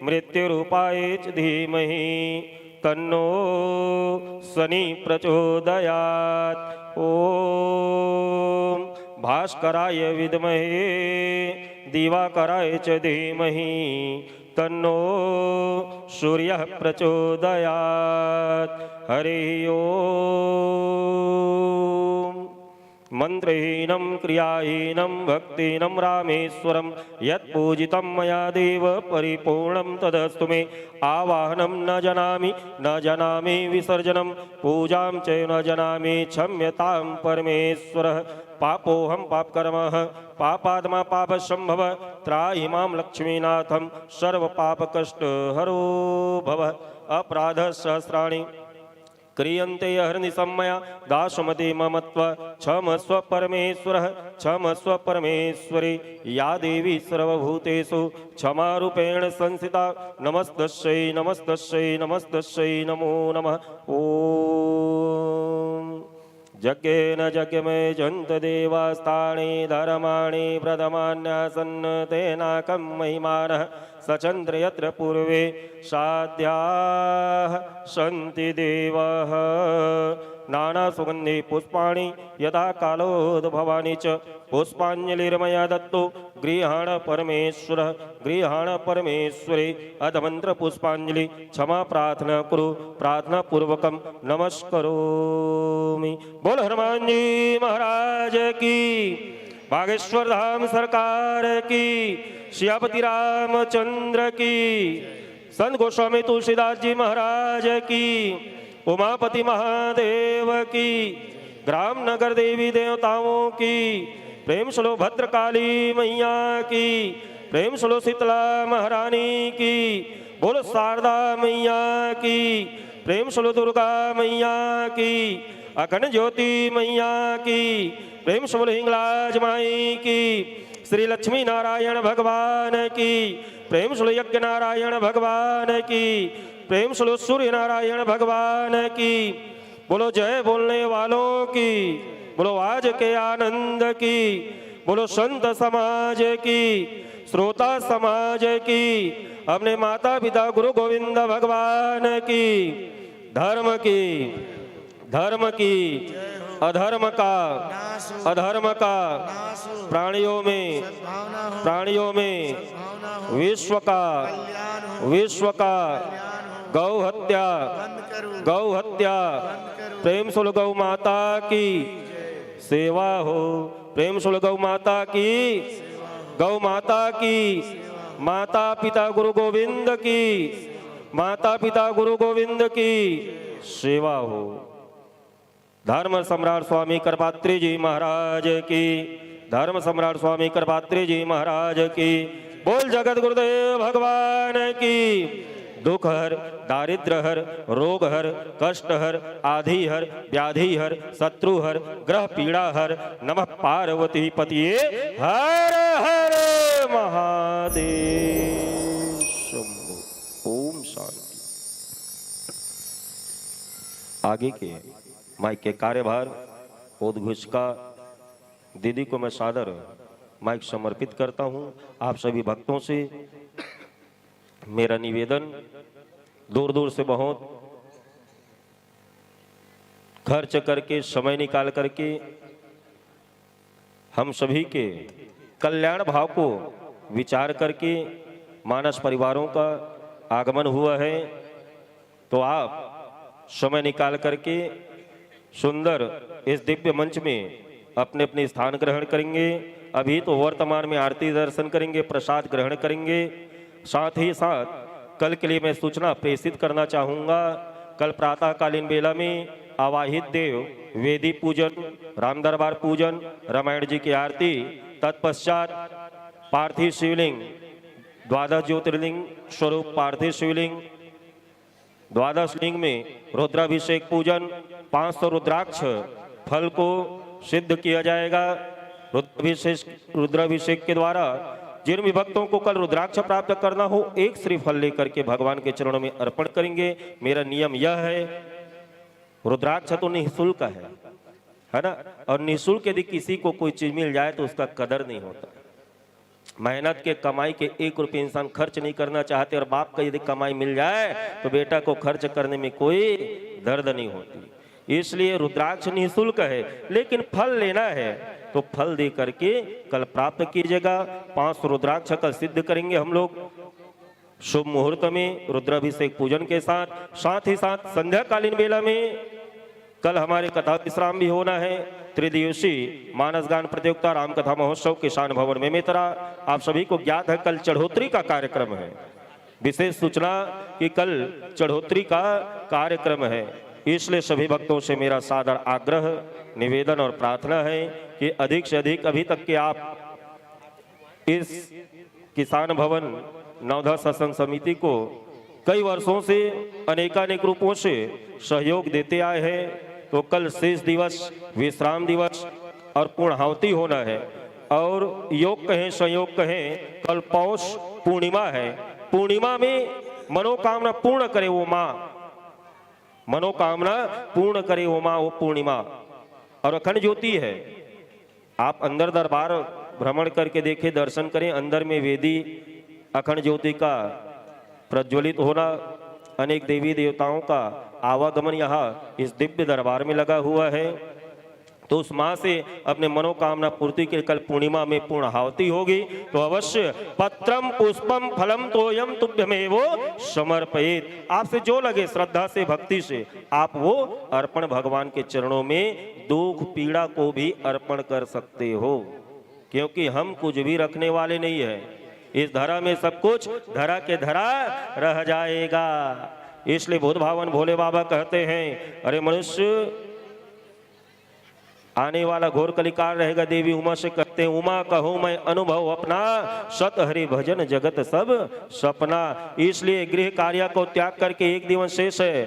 मृत्युरूपाय च धीमहि तन्नो शनि प्रचोदयात्। ओम भास्कराय विद्महे दिवाकराय च धीमहि तन्नो सूर्यः प्रचोदयात्। हरिः ओम। मंत्रहीनं क्रियाहीनं भक्तिहीनं रामेश्वरं यत्पूजितं मया देव परिपूर्णं तदस्तु मे। आवाहनं न जानामि, न जानामि विसर्जनं, पूजां च न जानामि, क्षम्यतां परमेश्वरः। पापोऽहं पापकर्मः, पापात्मा पापसम्भव, त्राहि मां लक्ष्मीनाथं सर्वपापकष्टहरो भव। अपराधसहस्राणि क्रियन्ते अहर्निशं मया दासमति मम त्वं क्षमस्व परमेश्वरः क्षमस्व परमेश्वरी। या देवी सर्वभूतेषु क्षमारूपेण संस्थिता नमस्तस्यै नमस्तस्यै नमस्तस्यै नमो नमः। ओम। यज्ञेन यज्ञमयजन्त देवास्तानि धर्माणि प्रथमान्यासन् तेनाकं महिमानः सचन्त यत्र पूर्वे साध्याः सन्ति देवः। नानासुगन्धि पुष्पाणि यथा कालोद्भवानि च पुष्पाञ्जलिर्मया दत्तो गृहाण परमेश्वरः गृहाण परमेश्वरी। अथ मंत्र पुष्पांजलि क्षमा प्रार्थना कुरु प्रार्थना पूर्वकं नमस्करोमि। बोल हनुमान जी महाराज की, बागेश्वर धाम सरकार की, सियापति रामचंद्र की, संत गोस्वामी तुलसीदास जी महाराज की, उमापति महादेव की, ग्राम नगर देवी देवताओं की, प्रेम से बोलो भद्रकाली मैया की, प्रेम से बोलो शीतला महारानी की, बोलो शारदा मैया की, प्रेम से बोलो दुर्गा मैया की, अखंड ज्योति मैया की, प्रेम से बोलो हिंगलाज माई की, श्री लक्ष्मी नारायण भगवान की, प्रेम से बोलो यज्ञ नारायण भगवान की, प्रेम से बोलो सूर्य नारायण भगवान की, बोलो जय बोलने वालों की, बोलो आज के आनंद की, बोलो संत समाज की, श्रोता समाज की, अपने माता पिता गुरु गोविंद भगवान की, धर्म की, धर्म की। अधर्म का, नाश हो, अधर्म का, नाश हो, प्राणियों में, सद्भावना हो, प्राणियों में, सद्भावना हो, विश्व का, कल्याण हो, विश्व का, कल्याण हो, गौ हत्या, बंद करो, गौ हत्या, बंद करो। प्रेम से बोलो, गौ माता की सेवा हो। प्रेम से बोलो, गौ माता की, गौ माता की, माता पिता गुरु गोविंद की, माता पिता गुरु गोविंद की सेवा हो। धर्म सम्राट स्वामी करपात्री जी महाराज की, धर्म सम्राट स्वामी करपात्री जी महाराज की। बोल जगत गुरुदेव भगवान की। दुख हर, दारिद्र हर, रोग हर, कष्ट हर, आधी हर, व्याधि हर, शत्रु हर, ग्रह पीड़ा हर। नमः पार्वती पतिये हर हर महादेव शंभो। ओम शांति। आगे के माइक के कार्यभार उद्घोषिका दीदी को मैं सादर माइक समर्पित करता हूं। आप सभी भक्तों से मेरा निवेदन, दूर दूर से बहुत खर्च करके, समय निकाल करके हम सभी के कल्याण भाव को विचार करके मानस परिवारों का आगमन हुआ है, तो आप समय निकाल करके सुंदर इस दिव्य मंच में अपने अपने स्थान ग्रहण करेंगे। अभी तो वर्तमान में आरती दर्शन करेंगे, प्रसाद ग्रहण करेंगे। साथ ही साथ कल के लिए मैं सूचना प्रेषित करना चाहूँगा। कल प्रातःकालीन बेला में आवाहित देव, वेदी पूजन, राम दरबार पूजन, रामायण जी की आरती, तत्पश्चात पार्थिव शिवलिंग, द्वादश ज्योतिर्लिंग स्वरूप पार्थिव शिवलिंग, द्वादश लिंग में रुद्राभिषेक पूजन, पाँच सौ रुद्राक्ष फल को सिद्ध किया जाएगा। रुद्राभिषेक, रुद्राभिषेक के द्वारा जिन भी भक्तों को कल रुद्राक्ष प्राप्त करना हो, एक श्रीफल लेकर के भगवान के चरणों में अर्पण करेंगे। मेरा नियम यह है, रुद्राक्ष तो निःशुल्क है, है ना? और निःशुल्क यदि किसी को कोई चीज मिल जाए तो उसका कदर नहीं होता। मेहनत के कमाई के एक रुपये इंसान खर्च नहीं करना चाहते, और बाप का यदि कमाई मिल जाए तो बेटा को खर्च करने में कोई दर्द नहीं होती। इसलिए रुद्राक्ष निःशुल्क है, लेकिन फल लेना है तो फल दे करके कल प्राप्त कीजिएगा। पांच सौ रुद्राक्ष कल सिद्ध करेंगे हम लोग शुभ मुहूर्त में रुद्राभिषेक पूजन के साथ। साथ ही साथ संध्याकालीन बेला में कल हमारे कथा विश्राम भी होना है। त्रिदिवसीय मानस गान प्रतियोगिता, राम कथा महोत्सव, किसान भवन में मेतरा, आप सभी को ज्ञात है कल चढ़ोतरी का कार्यक्रम है। विशेष सूचना कि कल चढ़ोतरी का कार्यक्रम है, इसलिए सभी भक्तों से मेरा सादर आग्रह, निवेदन और प्रार्थना है कि अधिक से अधिक, अभी तक के आप इस किसान भवन नवधा सत्संग समिति को कई वर्षों से अनेकानेक रूपों से सहयोग देते आए हैं, तो कल शेष दिवस, विश्राम दिवस और पूर्णाहुति होना है। और योग कहें, संयोग कहें, कल पौष पूर्णिमा है। पूर्णिमा में मनोकामना पूर्ण करे वो माँ, मनोकामना पूर्ण करे वो माँ, वो पूर्णिमा। और अखंड ज्योति है। आप अंदर दरबार भ्रमण करके देखें, दर्शन करें, अंदर में वेदी, अखंड ज्योति का प्रज्वलित होना, अनेक देवी देवताओं का आवागमन यहाँ इस दिव्य दरबार में लगा हुआ है। तो उस माँ से अपने मनोकामना पूर्ति के लिए कल पूर्णिमा में पूर्णाहुति होगी, तो अवश्य पत्रम पुष्पम फलम तोयम तुभ्यमेव समर्पयेत। आपसे जो लगे, श्रद्धा से, भक्ति से आप वो अर्पण भगवान के चरणों में दुख पीड़ा को भी अर्पण कर सकते हो, क्योंकि हम कुछ भी रखने वाले नहीं है। इस धरा में सब कुछ धरा के धरा रह जाएगा। इसलिए बुद्ध भावन भोले बाबा कहते हैं, अरे मनुष्य, आने वाला घोर कलिकाल रहेगा। देवी उमा से कहते हैं, उमा, कहूँ मैं अनुभव अपना, सत हरि भजन जगत सब सपना। इसलिए गृह कार्य को त्याग करके एक दिवस शेष है।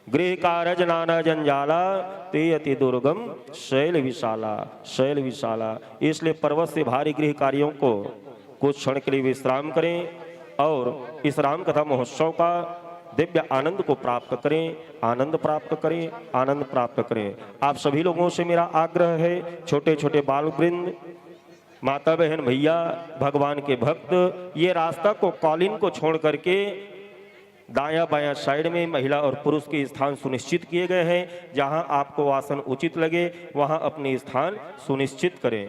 गृह कारज नाना जंजाला, ते अति दुर्गम शैल विशाला, शैल विशाला। इसलिए पर्वत से भारी गृह कार्यों को कुछ क्षण के लिए विश्राम करें और इस राम कथा महोत्सव का दिव्य आनंद को प्राप्त करें, आनंद प्राप्त करें, आनंद प्राप्त करें। आप सभी लोगों से मेरा आग्रह है, छोटे छोटे बाल वृंद, माता बहन, भैया, भगवान के भक्त, ये रास्ता को, कॉलिंग को छोड़ करके दायां बायां साइड में महिला और पुरुष के स्थान सुनिश्चित किए गए हैं। जहां आपको आसन उचित लगे, वहां अपने स्थान सुनिश्चित करें।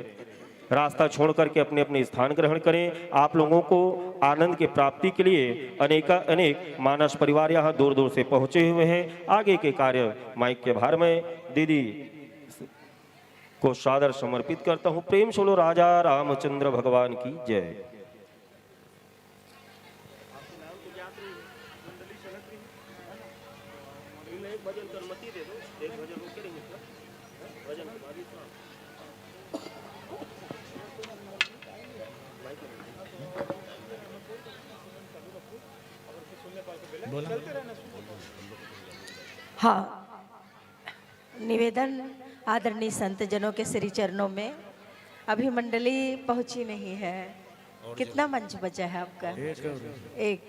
रास्ता छोड़ करके अपने अपने स्थान ग्रहण करें। आप लोगों को आनंद की प्राप्ति के लिए अनेका अनेक मानस परिवार यहाँ दूर दूर से पहुंचे हुए हैं। आगे के कार्य माइक के भार में दीदी को सादर समर्पित करता हूँ। प्रेम से बोलो राजा रामचंद्र भगवान की जय। हाँ, निवेदन आदरणीय संत जनों के श्री चरणों में। अभी मंडली पहुंची नहीं है। कितना मंच बचा है आपका? एक।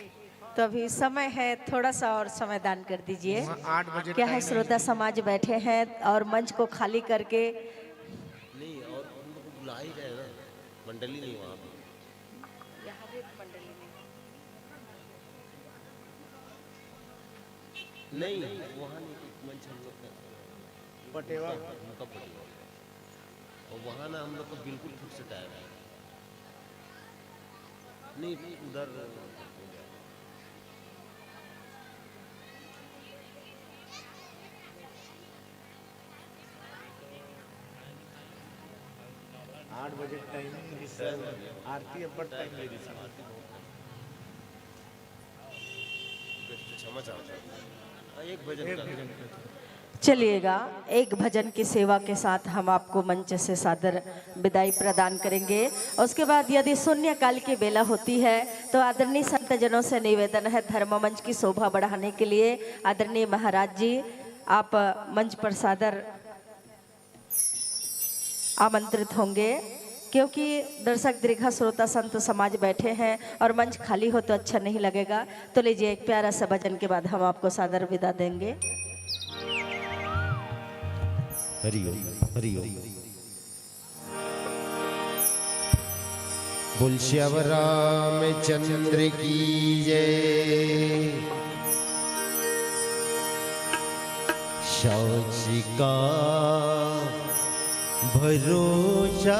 तो अभी समय है, थोड़ा सा और समय दान कर दीजिए। वहाँ आठ बजे क्या है, time है। श्रोता समाज बैठे हैं और मंच को खाली करके नहीं, और उनको बुला ही रहे हैं ना, मंडली नहीं वहाँ पे। यहाँ भी एक मंडली नहीं। नहीं, वहाँ नहीं, मंच हम लोग का पटेवा। उनका पटेवा। और वहाँ ना हम लोग का बिल्कुल फिक्स टाइम है। नहीं, उधर आठ बजे टाइम, आरती अब्बड़ टाइम ले रही थी। क्षमा चाहता हूँ। एक भजन एक कर भजन कर। चलिएगा, एक भजन की सेवा के साथ हम आपको मंच से सादर विदाई प्रदान करेंगे। उसके बाद यदि शून्य काल की बेला होती है तो आदरणीय संत जनों से निवेदन है, धर्म मंच की शोभा बढ़ाने के लिए आदरणीय महाराज जी आप मंच पर सादर आमंत्रित होंगे, क्योंकि दर्शक दीर्घा श्रोता संत समाज बैठे हैं और मंच खाली हो तो अच्छा नहीं लगेगा। तो लीजिए, एक प्यारा सा भजन के बाद हम आपको सादर विदा देंगे। हरिओम। हरिओम। बोल श्याम रामचंद्र की जय। साँच का भरोसा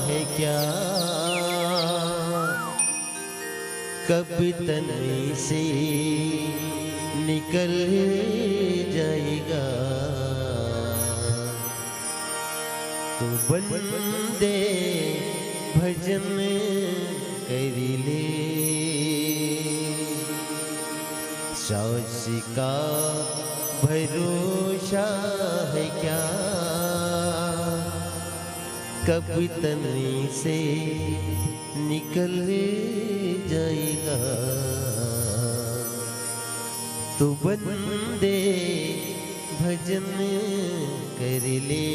है क्या, कब तन से निकल जाएगा। तो बंदे भजन कर ले। साँच का भरोसा है क्या, कब तन से निकल जाएगा। तो बंदे भजन कर ले।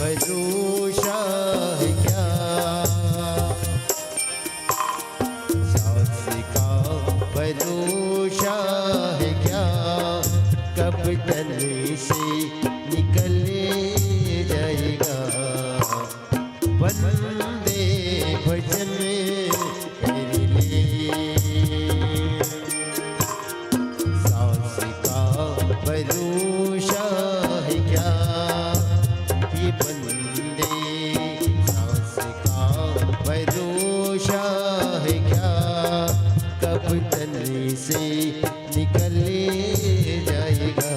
भरोसा है क्या, साँच का भरोसा है क्या, कब तन से निकल जाएगा। बंदे भजन कर ले। साँच का भरोसा है क्या, ये बंदे, साँच का भरोसा है क्या, कब तन से निकल जाएगा।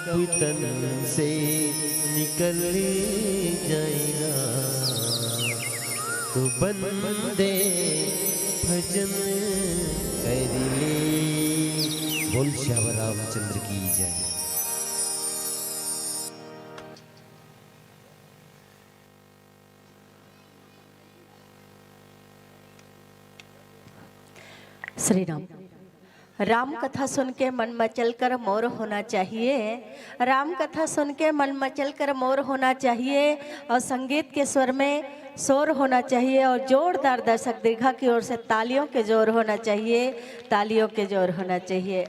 जब तन से निकल जाएगा तो बंदे भजन कर ले। बोल श्याम रामचंद्र की जय। श्री राम। राम कथा सुन के मन मचल कर मोर होना चाहिए। राम कथा सुन के मन मचल कर मोर होना चाहिए और संगीत के स्वर में शोर होना चाहिए और जोरदार दर्शक दीर्घा की ओर से तालियों के जोर होना चाहिए, तालियों के जोर होना चाहिए।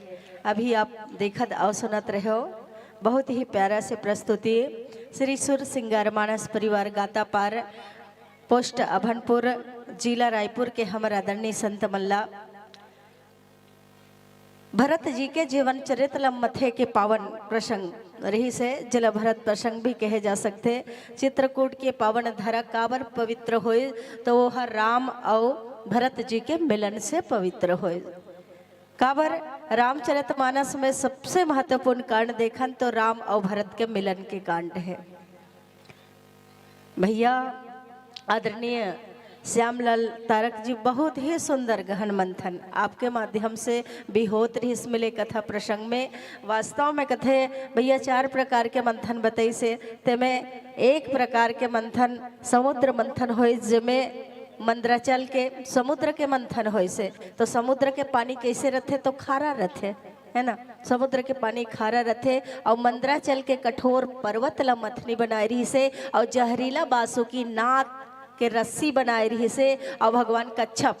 अभी आप देखत और सुनत रहे हो, बहुत ही प्यारा से प्रस्तुति श्री सुर सिंगार मानस परिवार गातापार, पोस्ट अभनपुर, जिला रायपुर के हमर आदरणीय संत मल्ला भरत जी के जीवन चरित्र ल मथे के पावन प्रसंग रहिस हे, जेला भरत प्रसंग भी कहे जा सकथे। चित्रकूट के पावन धरा काबर पवित्र होय, तो वो हर राम अउ भरत जी के मिलन से पवित्र होय। काबर रामचरितमानस में सबसे महत्वपूर्ण कांड देखन तो राम अउ भरत के मिलन के कांड हे। भैया आदरणीय श्यामलाल तारक जी, बहुत ही सुंदर गहन मंथन आपके माध्यम से भी होत रहिस मिले कथा प्रसंग में। वास्तव में कथे भैया चार प्रकार के मंथन बतइस हे, तेमे एक प्रकार के मंथन समुद्र मंथन होइस, जेमे मंदराचल के समुद्र के मंथन होइस हे। तो समुद्र के पानी कैसे रथे? तो खारा रथे, है ना? समुद्र के पानी खारा रथे अउ मंदराचल के कठोर पर्वत ला मथनी बनाए रहिस हे अउ जहरीला बासुकी नाग के रस्सी बनाए रहिस हे अउ भगवान कच्छप,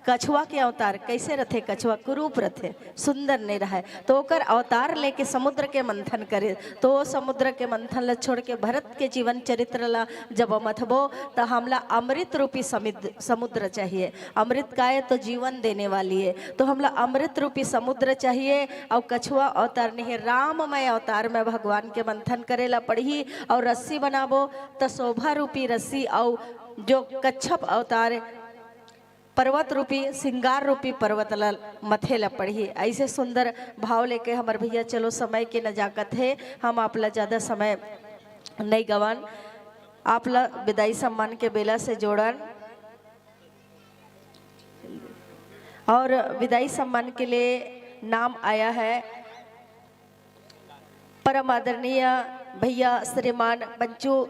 कछुआ के अवतार कैसे रथे? कछुआ कुरूप रथे, सुंदर नहीं रहे, तो ओकर अवतार लेके समुद्र के मंथन करे। तो वो समुद्र के मंथन ला छोड़ के भरत के जीवन चरित्र ला जब मथबो, त हमला अमृत रूपी समिद-, समुद्र चाहिए। अमृत काय? तो जीवन देने वाली है। तो हमला अमृत रूपी समुद्र चाहिए। अउ कछुआ अवतार नहीं, राममय अवतार में भगवान के मंथन करे ला पड़ही। अउ रस्सी बनाबो, त शोभा रूपी रस्सी अउ जो कच्छप अवतार पर्वत रूपी, श्रृंगार रूपी पर्वत ल मथे ल पड़ही। ऐसे सुंदर भाव लेके हमर भैया, चलो समय के नजाकत हे, हम आप ल ज्यादा समय नहीं गवन, आप ल विदाई सम्मान के बेला से जोड़न। और विदाई सम्मान के लिए नाम आया है परम आदरणीय भैया श्रीमान पंचू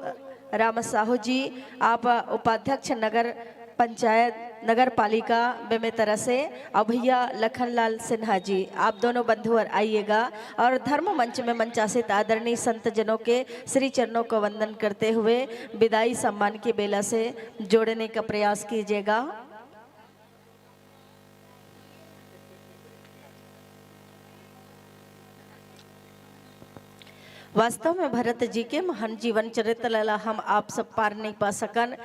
राम साहू जी, आप उपाध्यक्ष नगर पंचायत, नगर पालिका बेमेतरा से, और भैया लखनलाल सिन्हा जी, आप दोनों बंधुवर आइएगा और धर्म मंच में मंचासित आदरणीय संत जनों के श्री चरणों को वंदन करते हुए विदाई सम्मान की बेला से जोड़ने का प्रयास कीजिएगा। वास्तव में भरत जी के महान जीवन चरित्र ला हम आप सब पार नहीं पा सकन।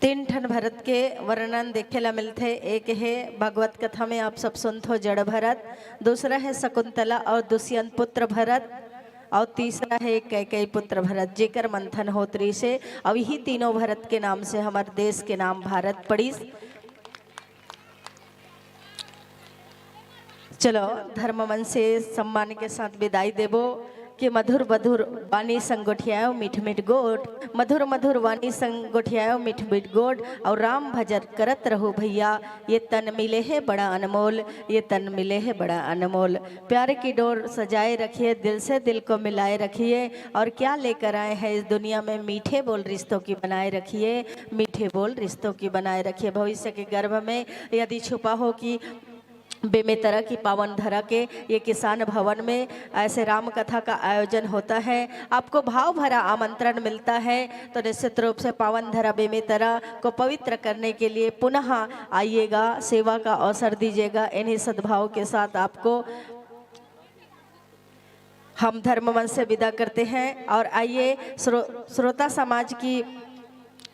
तीन ठन भरत के वर्णन देखे ला मिलथे। एक हे भगवत कथा में आप सब सुनथो जड़ भरत, दूसरा है शकुंतला और दुष्यंत पुत्र भरत, और तीसरा है कैकेयी पुत्र भरत, जेकर मंथन होत रहिस हे। अब यही तीनों भरत के नाम से हमर देश के नाम भारत पड़िस। चलो, धर्म मन से सम्मान के साथ विदाई देबो कि मधुर मधुर वाणी संग गोठियायो मीठ मीठ गोठ, मधुर मधुर वाणी संग गोठियायो मीठ मीठ गोठ, और राम भजन करत रहू भैया, ये तन मिले है बड़ा अनमोल, ये तन मिले है बड़ा अनमोल। प्यार की डोर सजाए रखिए, दिल से दिल को मिलाए रखिए, और क्या लेकर आए हैं इस दुनिया में, मीठे बोल रिश्तों की बनाए रखिए, मीठे बोल रिश्तों की बनाए रखिए। भविष्य के गर्भ में यदि छुपा हो कि बेमेतरा की पावन धरा के ये किसान भवन में ऐसे राम कथा का आयोजन होता है, आपको भाव भरा आमंत्रण मिलता है, तो निश्चित रूप से पावन धरा बेमेतरा को पवित्र करने के लिए पुनः आइएगा, सेवा का अवसर दीजिएगा। इन्हीं सद्भाव के साथ आपको हम धर्म मंच से विदा करते हैं। और आइए, श्रो-, श्रोता समाज की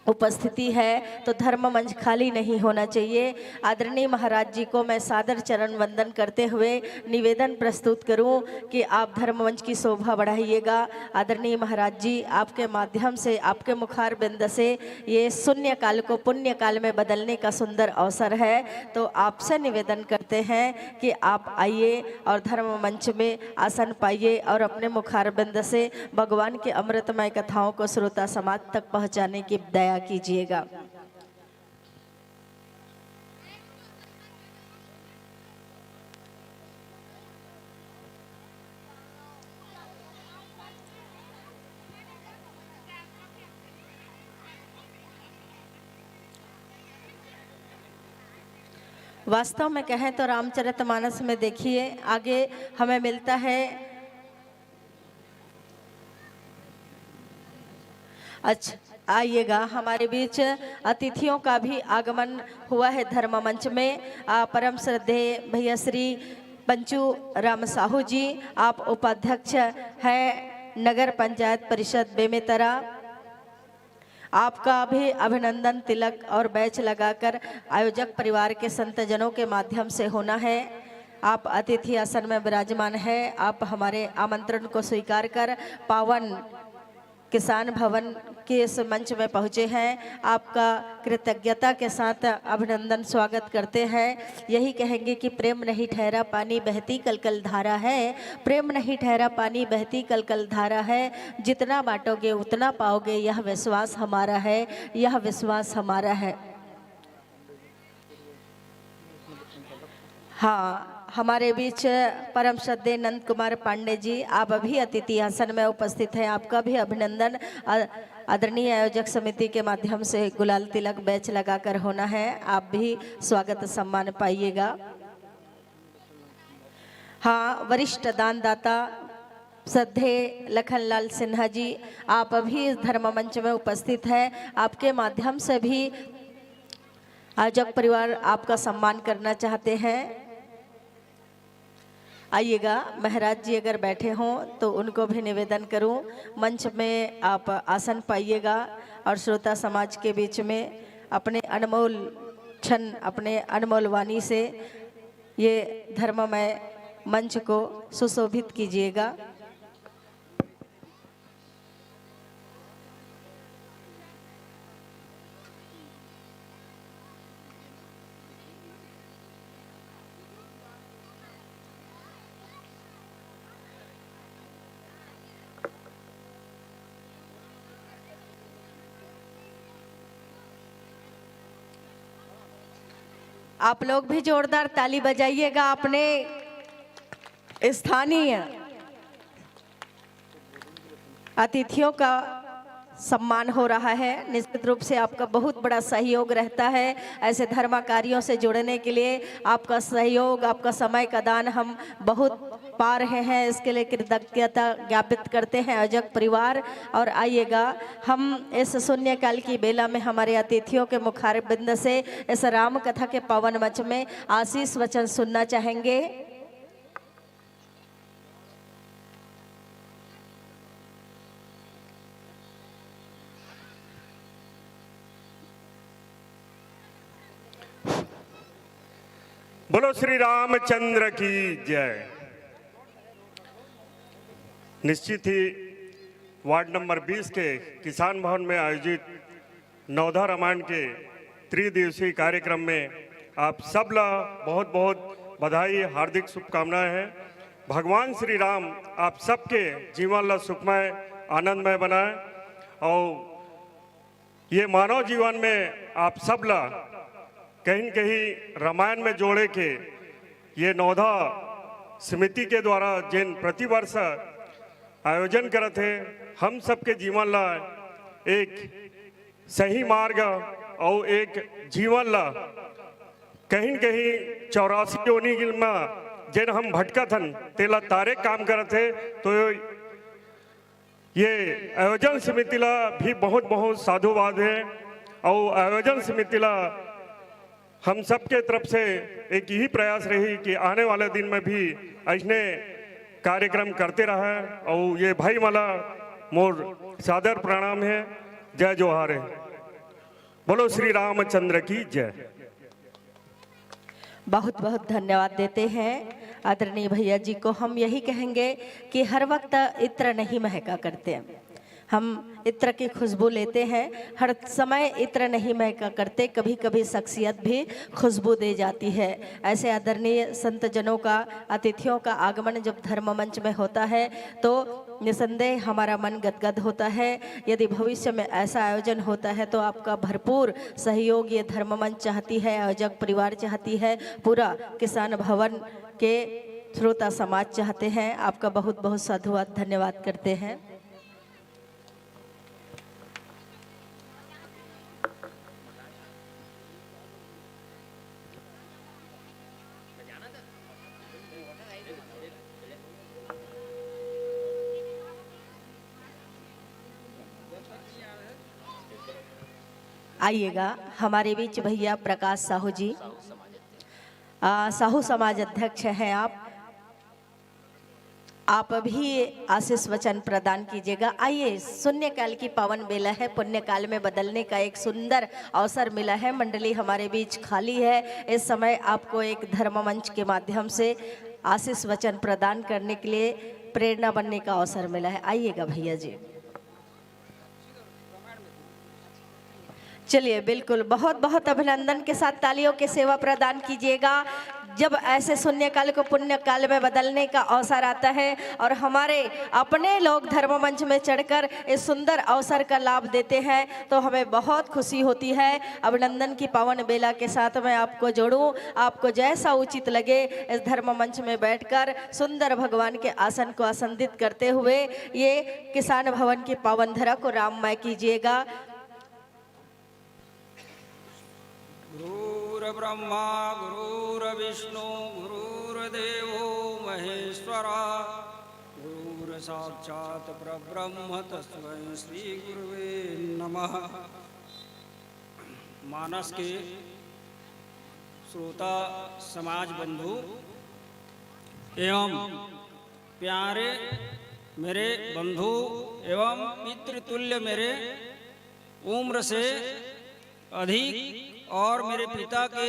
उपस्थिति है, तो धर्म मंच खाली नहीं होना चाहिए। आदरणीय महाराज जी को मैं सादर चरण वंदन करते हुए निवेदन प्रस्तुत करूं कि आप धर्म मंच की शोभा बढ़ाइएगा। आदरणीय महाराज जी, आपके माध्यम से, आपके मुखार बिंद से ये शून्य काल को पुण्य काल में बदलने का सुंदर अवसर है, तो आपसे निवेदन करते हैं कि आप आइए और धर्म मंच में आसन पाइए और अपने मुखारबिंद से भगवान के अमृतमय कथाओं को श्रोता समाज तक पहुँचाने की दया कीजिएगा। वास्तव में कहें तो रामचरितमानस में देखिए, आगे हमें मिलता है। अच्छा, आइएगा, हमारे बीच अतिथियों का भी आगमन हुआ है धर्म मंच में। आ, परम श्रद्धेय भैया श्री पंचू राम साहू जी, आप उपाध्यक्ष हैं नगर पंचायत परिषद बेमेतरा। आपका भी अभिनंदन तिलक और बैच लगाकर आयोजक परिवार के संतजनों के माध्यम से होना है। आप अतिथि आसन में विराजमान हैं, आप हमारे आमंत्रण को स्वीकार कर पावन किसान भवन के इस मंच में पहुँचे हैं। आपका कृतज्ञता के साथ अभिनंदन स्वागत करते हैं। यही कहेंगे कि प्रेम नहीं ठहरा पानी बहती कल कल धारा है, प्रेम नहीं ठहरा पानी बहती कल कल धारा है, जितना बांटोगे उतना पाओगे, यह विश्वास हमारा है, यह विश्वास हमारा है। हाँ, हमारे बीच परम श्रद्धेय नंद कुमार पांडे जी, आप अभी अतिथि आसन में उपस्थित हैं, आपका भी अभिनंदन। आ-, आदरणीय आयोजक समिति के माध्यम से गुलाल तिलक बैच लगाकर होना है, आप भी स्वागत सम्मान पाइएगा। हाँ, वरिष्ठ दानदाता श्रद्धेय लखनलाल सिन्हा जी, आप अभी इस धर्म मंच में उपस्थित हैं, आपके माध्यम से भी आयोजक परिवार आपका सम्मान करना चाहते हैं। आइएगा, महाराज जी अगर बैठे हों तो उनको भी निवेदन करूं, मंच में आप आसन पाइएगा और श्रोता समाज के बीच में अपने अनमोल क्षण, अपने अनमोल वाणी से ये धर्ममय मंच को सुशोभित कीजिएगा। आप लोग भी जोरदार ताली बजाइएगा अपने स्थानीय अतिथियों का सम्मान हो रहा है। निश्चित रूप से आपका बहुत बड़ा सहयोग रहता है ऐसे धर्म कार्यों से जुड़ने के लिए। आपका सहयोग, आपका समय का दान हम बहुत पा रहे हैं, इसके लिए कृतज्ञता ज्ञापित करते हैं आयोजक परिवार। और आइएगा, हम इस शून्यकाल की बेला में हमारे अतिथियों के मुखारबिंद से इस राम कथा के पावन मंच में आशीष वचन सुनना चाहेंगे। बोलो श्री रामचंद्र की जय। निश्चित ही वार्ड नंबर बीस के किसान भवन में आयोजित नवधा रामायण के त्रिदिवसीय कार्यक्रम में आप सब ला बहुत बहुत बधाई, हार्दिक शुभकामनाएं हैं। भगवान श्री राम आप सबके जीवन ला सुखमय, आनंदमय बनाए और ये मानव जीवन में आप सब ला कहीं न कहीं रामायण में जोड़े के ये नवधा समिति के द्वारा जेन प्रतिवर्ष आयोजन करत हे, हम सबके जीवन ला एक सही मार्ग अउ एक जीवन ला कहीं न कहीं चौरासी योनि में जेन हम भटकत हन, तेला तारे काम करत हे। तो ये आयोजन समिति ला भी बहुत बहुत साधुवाद हे। अउ आयोजन समिति ला हम सबके तरफ से एक यही प्रयास रही कि आने वाले दिन में भी ऐसने कार्यक्रम करते रहे। अउ ये भाई मन ला मोर सादर प्रणाम हे, जय जोहार हे। बोलो श्री रामचंद्र की जय। बहुत बहुत धन्यवाद देते हैं आदरणीय भैया जी को। हम यही कहेंगे कि हर वक्त इत्र नहीं महका करते हैं, हम इत्र की खुशबू लेते हैं, हर समय इत्र नहीं महका करते, कभी कभी शख्सियत भी खुशबू दे जाती है। ऐसे आदरणीय संत जनों का, अतिथियों का आगमन जब धर्म मंच में होता है तो निसंदेह हमारा मन गदगद होता है। यदि भविष्य में ऐसा आयोजन होता है तो आपका भरपूर सहयोग ये धर्म मंच चाहती है, आयोजक परिवार चाहती है, पूरा किसान भवन के श्रोता समाज चाहते हैं। आपका बहुत बहुत साधुवाद, धन्यवाद करते हैं। आइएगा हमारे बीच भैया प्रकाश साहू जी, आ, साहू समाज अध्यक्ष हैं आप। आप भी आशीष वचन प्रदान कीजिएगा। आइए, शून्यकाल की पावन बेला है, पुण्यकाल में बदलने का एक सुंदर अवसर मिला है। मंडली हमारे बीच खाली है, इस समय आपको एक धर्म मंच के माध्यम से आशीष वचन प्रदान करने के लिए प्रेरणा बनने का अवसर मिला है। आइएगा भैया जी। चलिए, बिल्कुल, बहुत बहुत अभिनंदन के साथ तालियों के सेवा प्रदान कीजिएगा। जब ऐसे शून्यकाल को पुण्यकाल में बदलने का अवसर आता है और हमारे अपने लोग धर्म मंच में चढ़कर इस सुंदर अवसर का लाभ देते हैं तो हमें बहुत खुशी होती है। अभिनंदन की पावन बेला के साथ मैं आपको जोड़ूं, आपको जैसा उचित लगे इस धर्म मंच में बैठकर सुंदर भगवान के आसन को आसंदित करते हुए ये किसान भवन की पावन धरा को राममय कीजिएगा। गुरुर्ब्रह्मा गुरुर्विष्णु गुरुर्देवो महेश्वरा, गुरुर् साक्षात् परब्रह्म तस्मै श्री गुरुवे नमः। मानस के श्रोता समाज बंधु एवं प्यारे मेरे बंधु एवं पितृतुल्य मेरे उम्र से अधिक और मेरे पिता के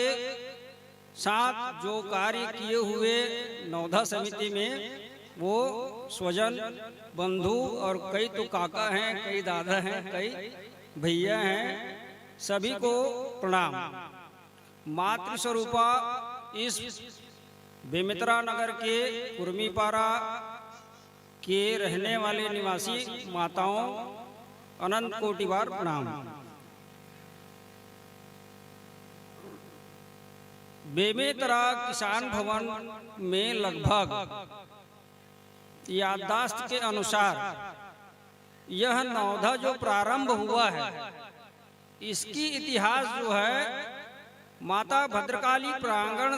साथ जो कार्य किए हुए नवधा समिति में, वो स्वजन बंधु और कई तो काका हैं, कई दादा हैं, कई भैया हैं, सभी को प्रणाम। मातृ स्वरूपा इस बेमेतरा नगर के कुर्मीपारा के रहने वाले निवासी माताओं, अनंत कोटि बार प्रणाम। बेमेतरा किसान भवन में लगभग याददाश्त के अनुसार यह नवधा जो प्रारंभ हुआ है, इसकी इतिहास जो है, माता भद्रकाली प्रांगण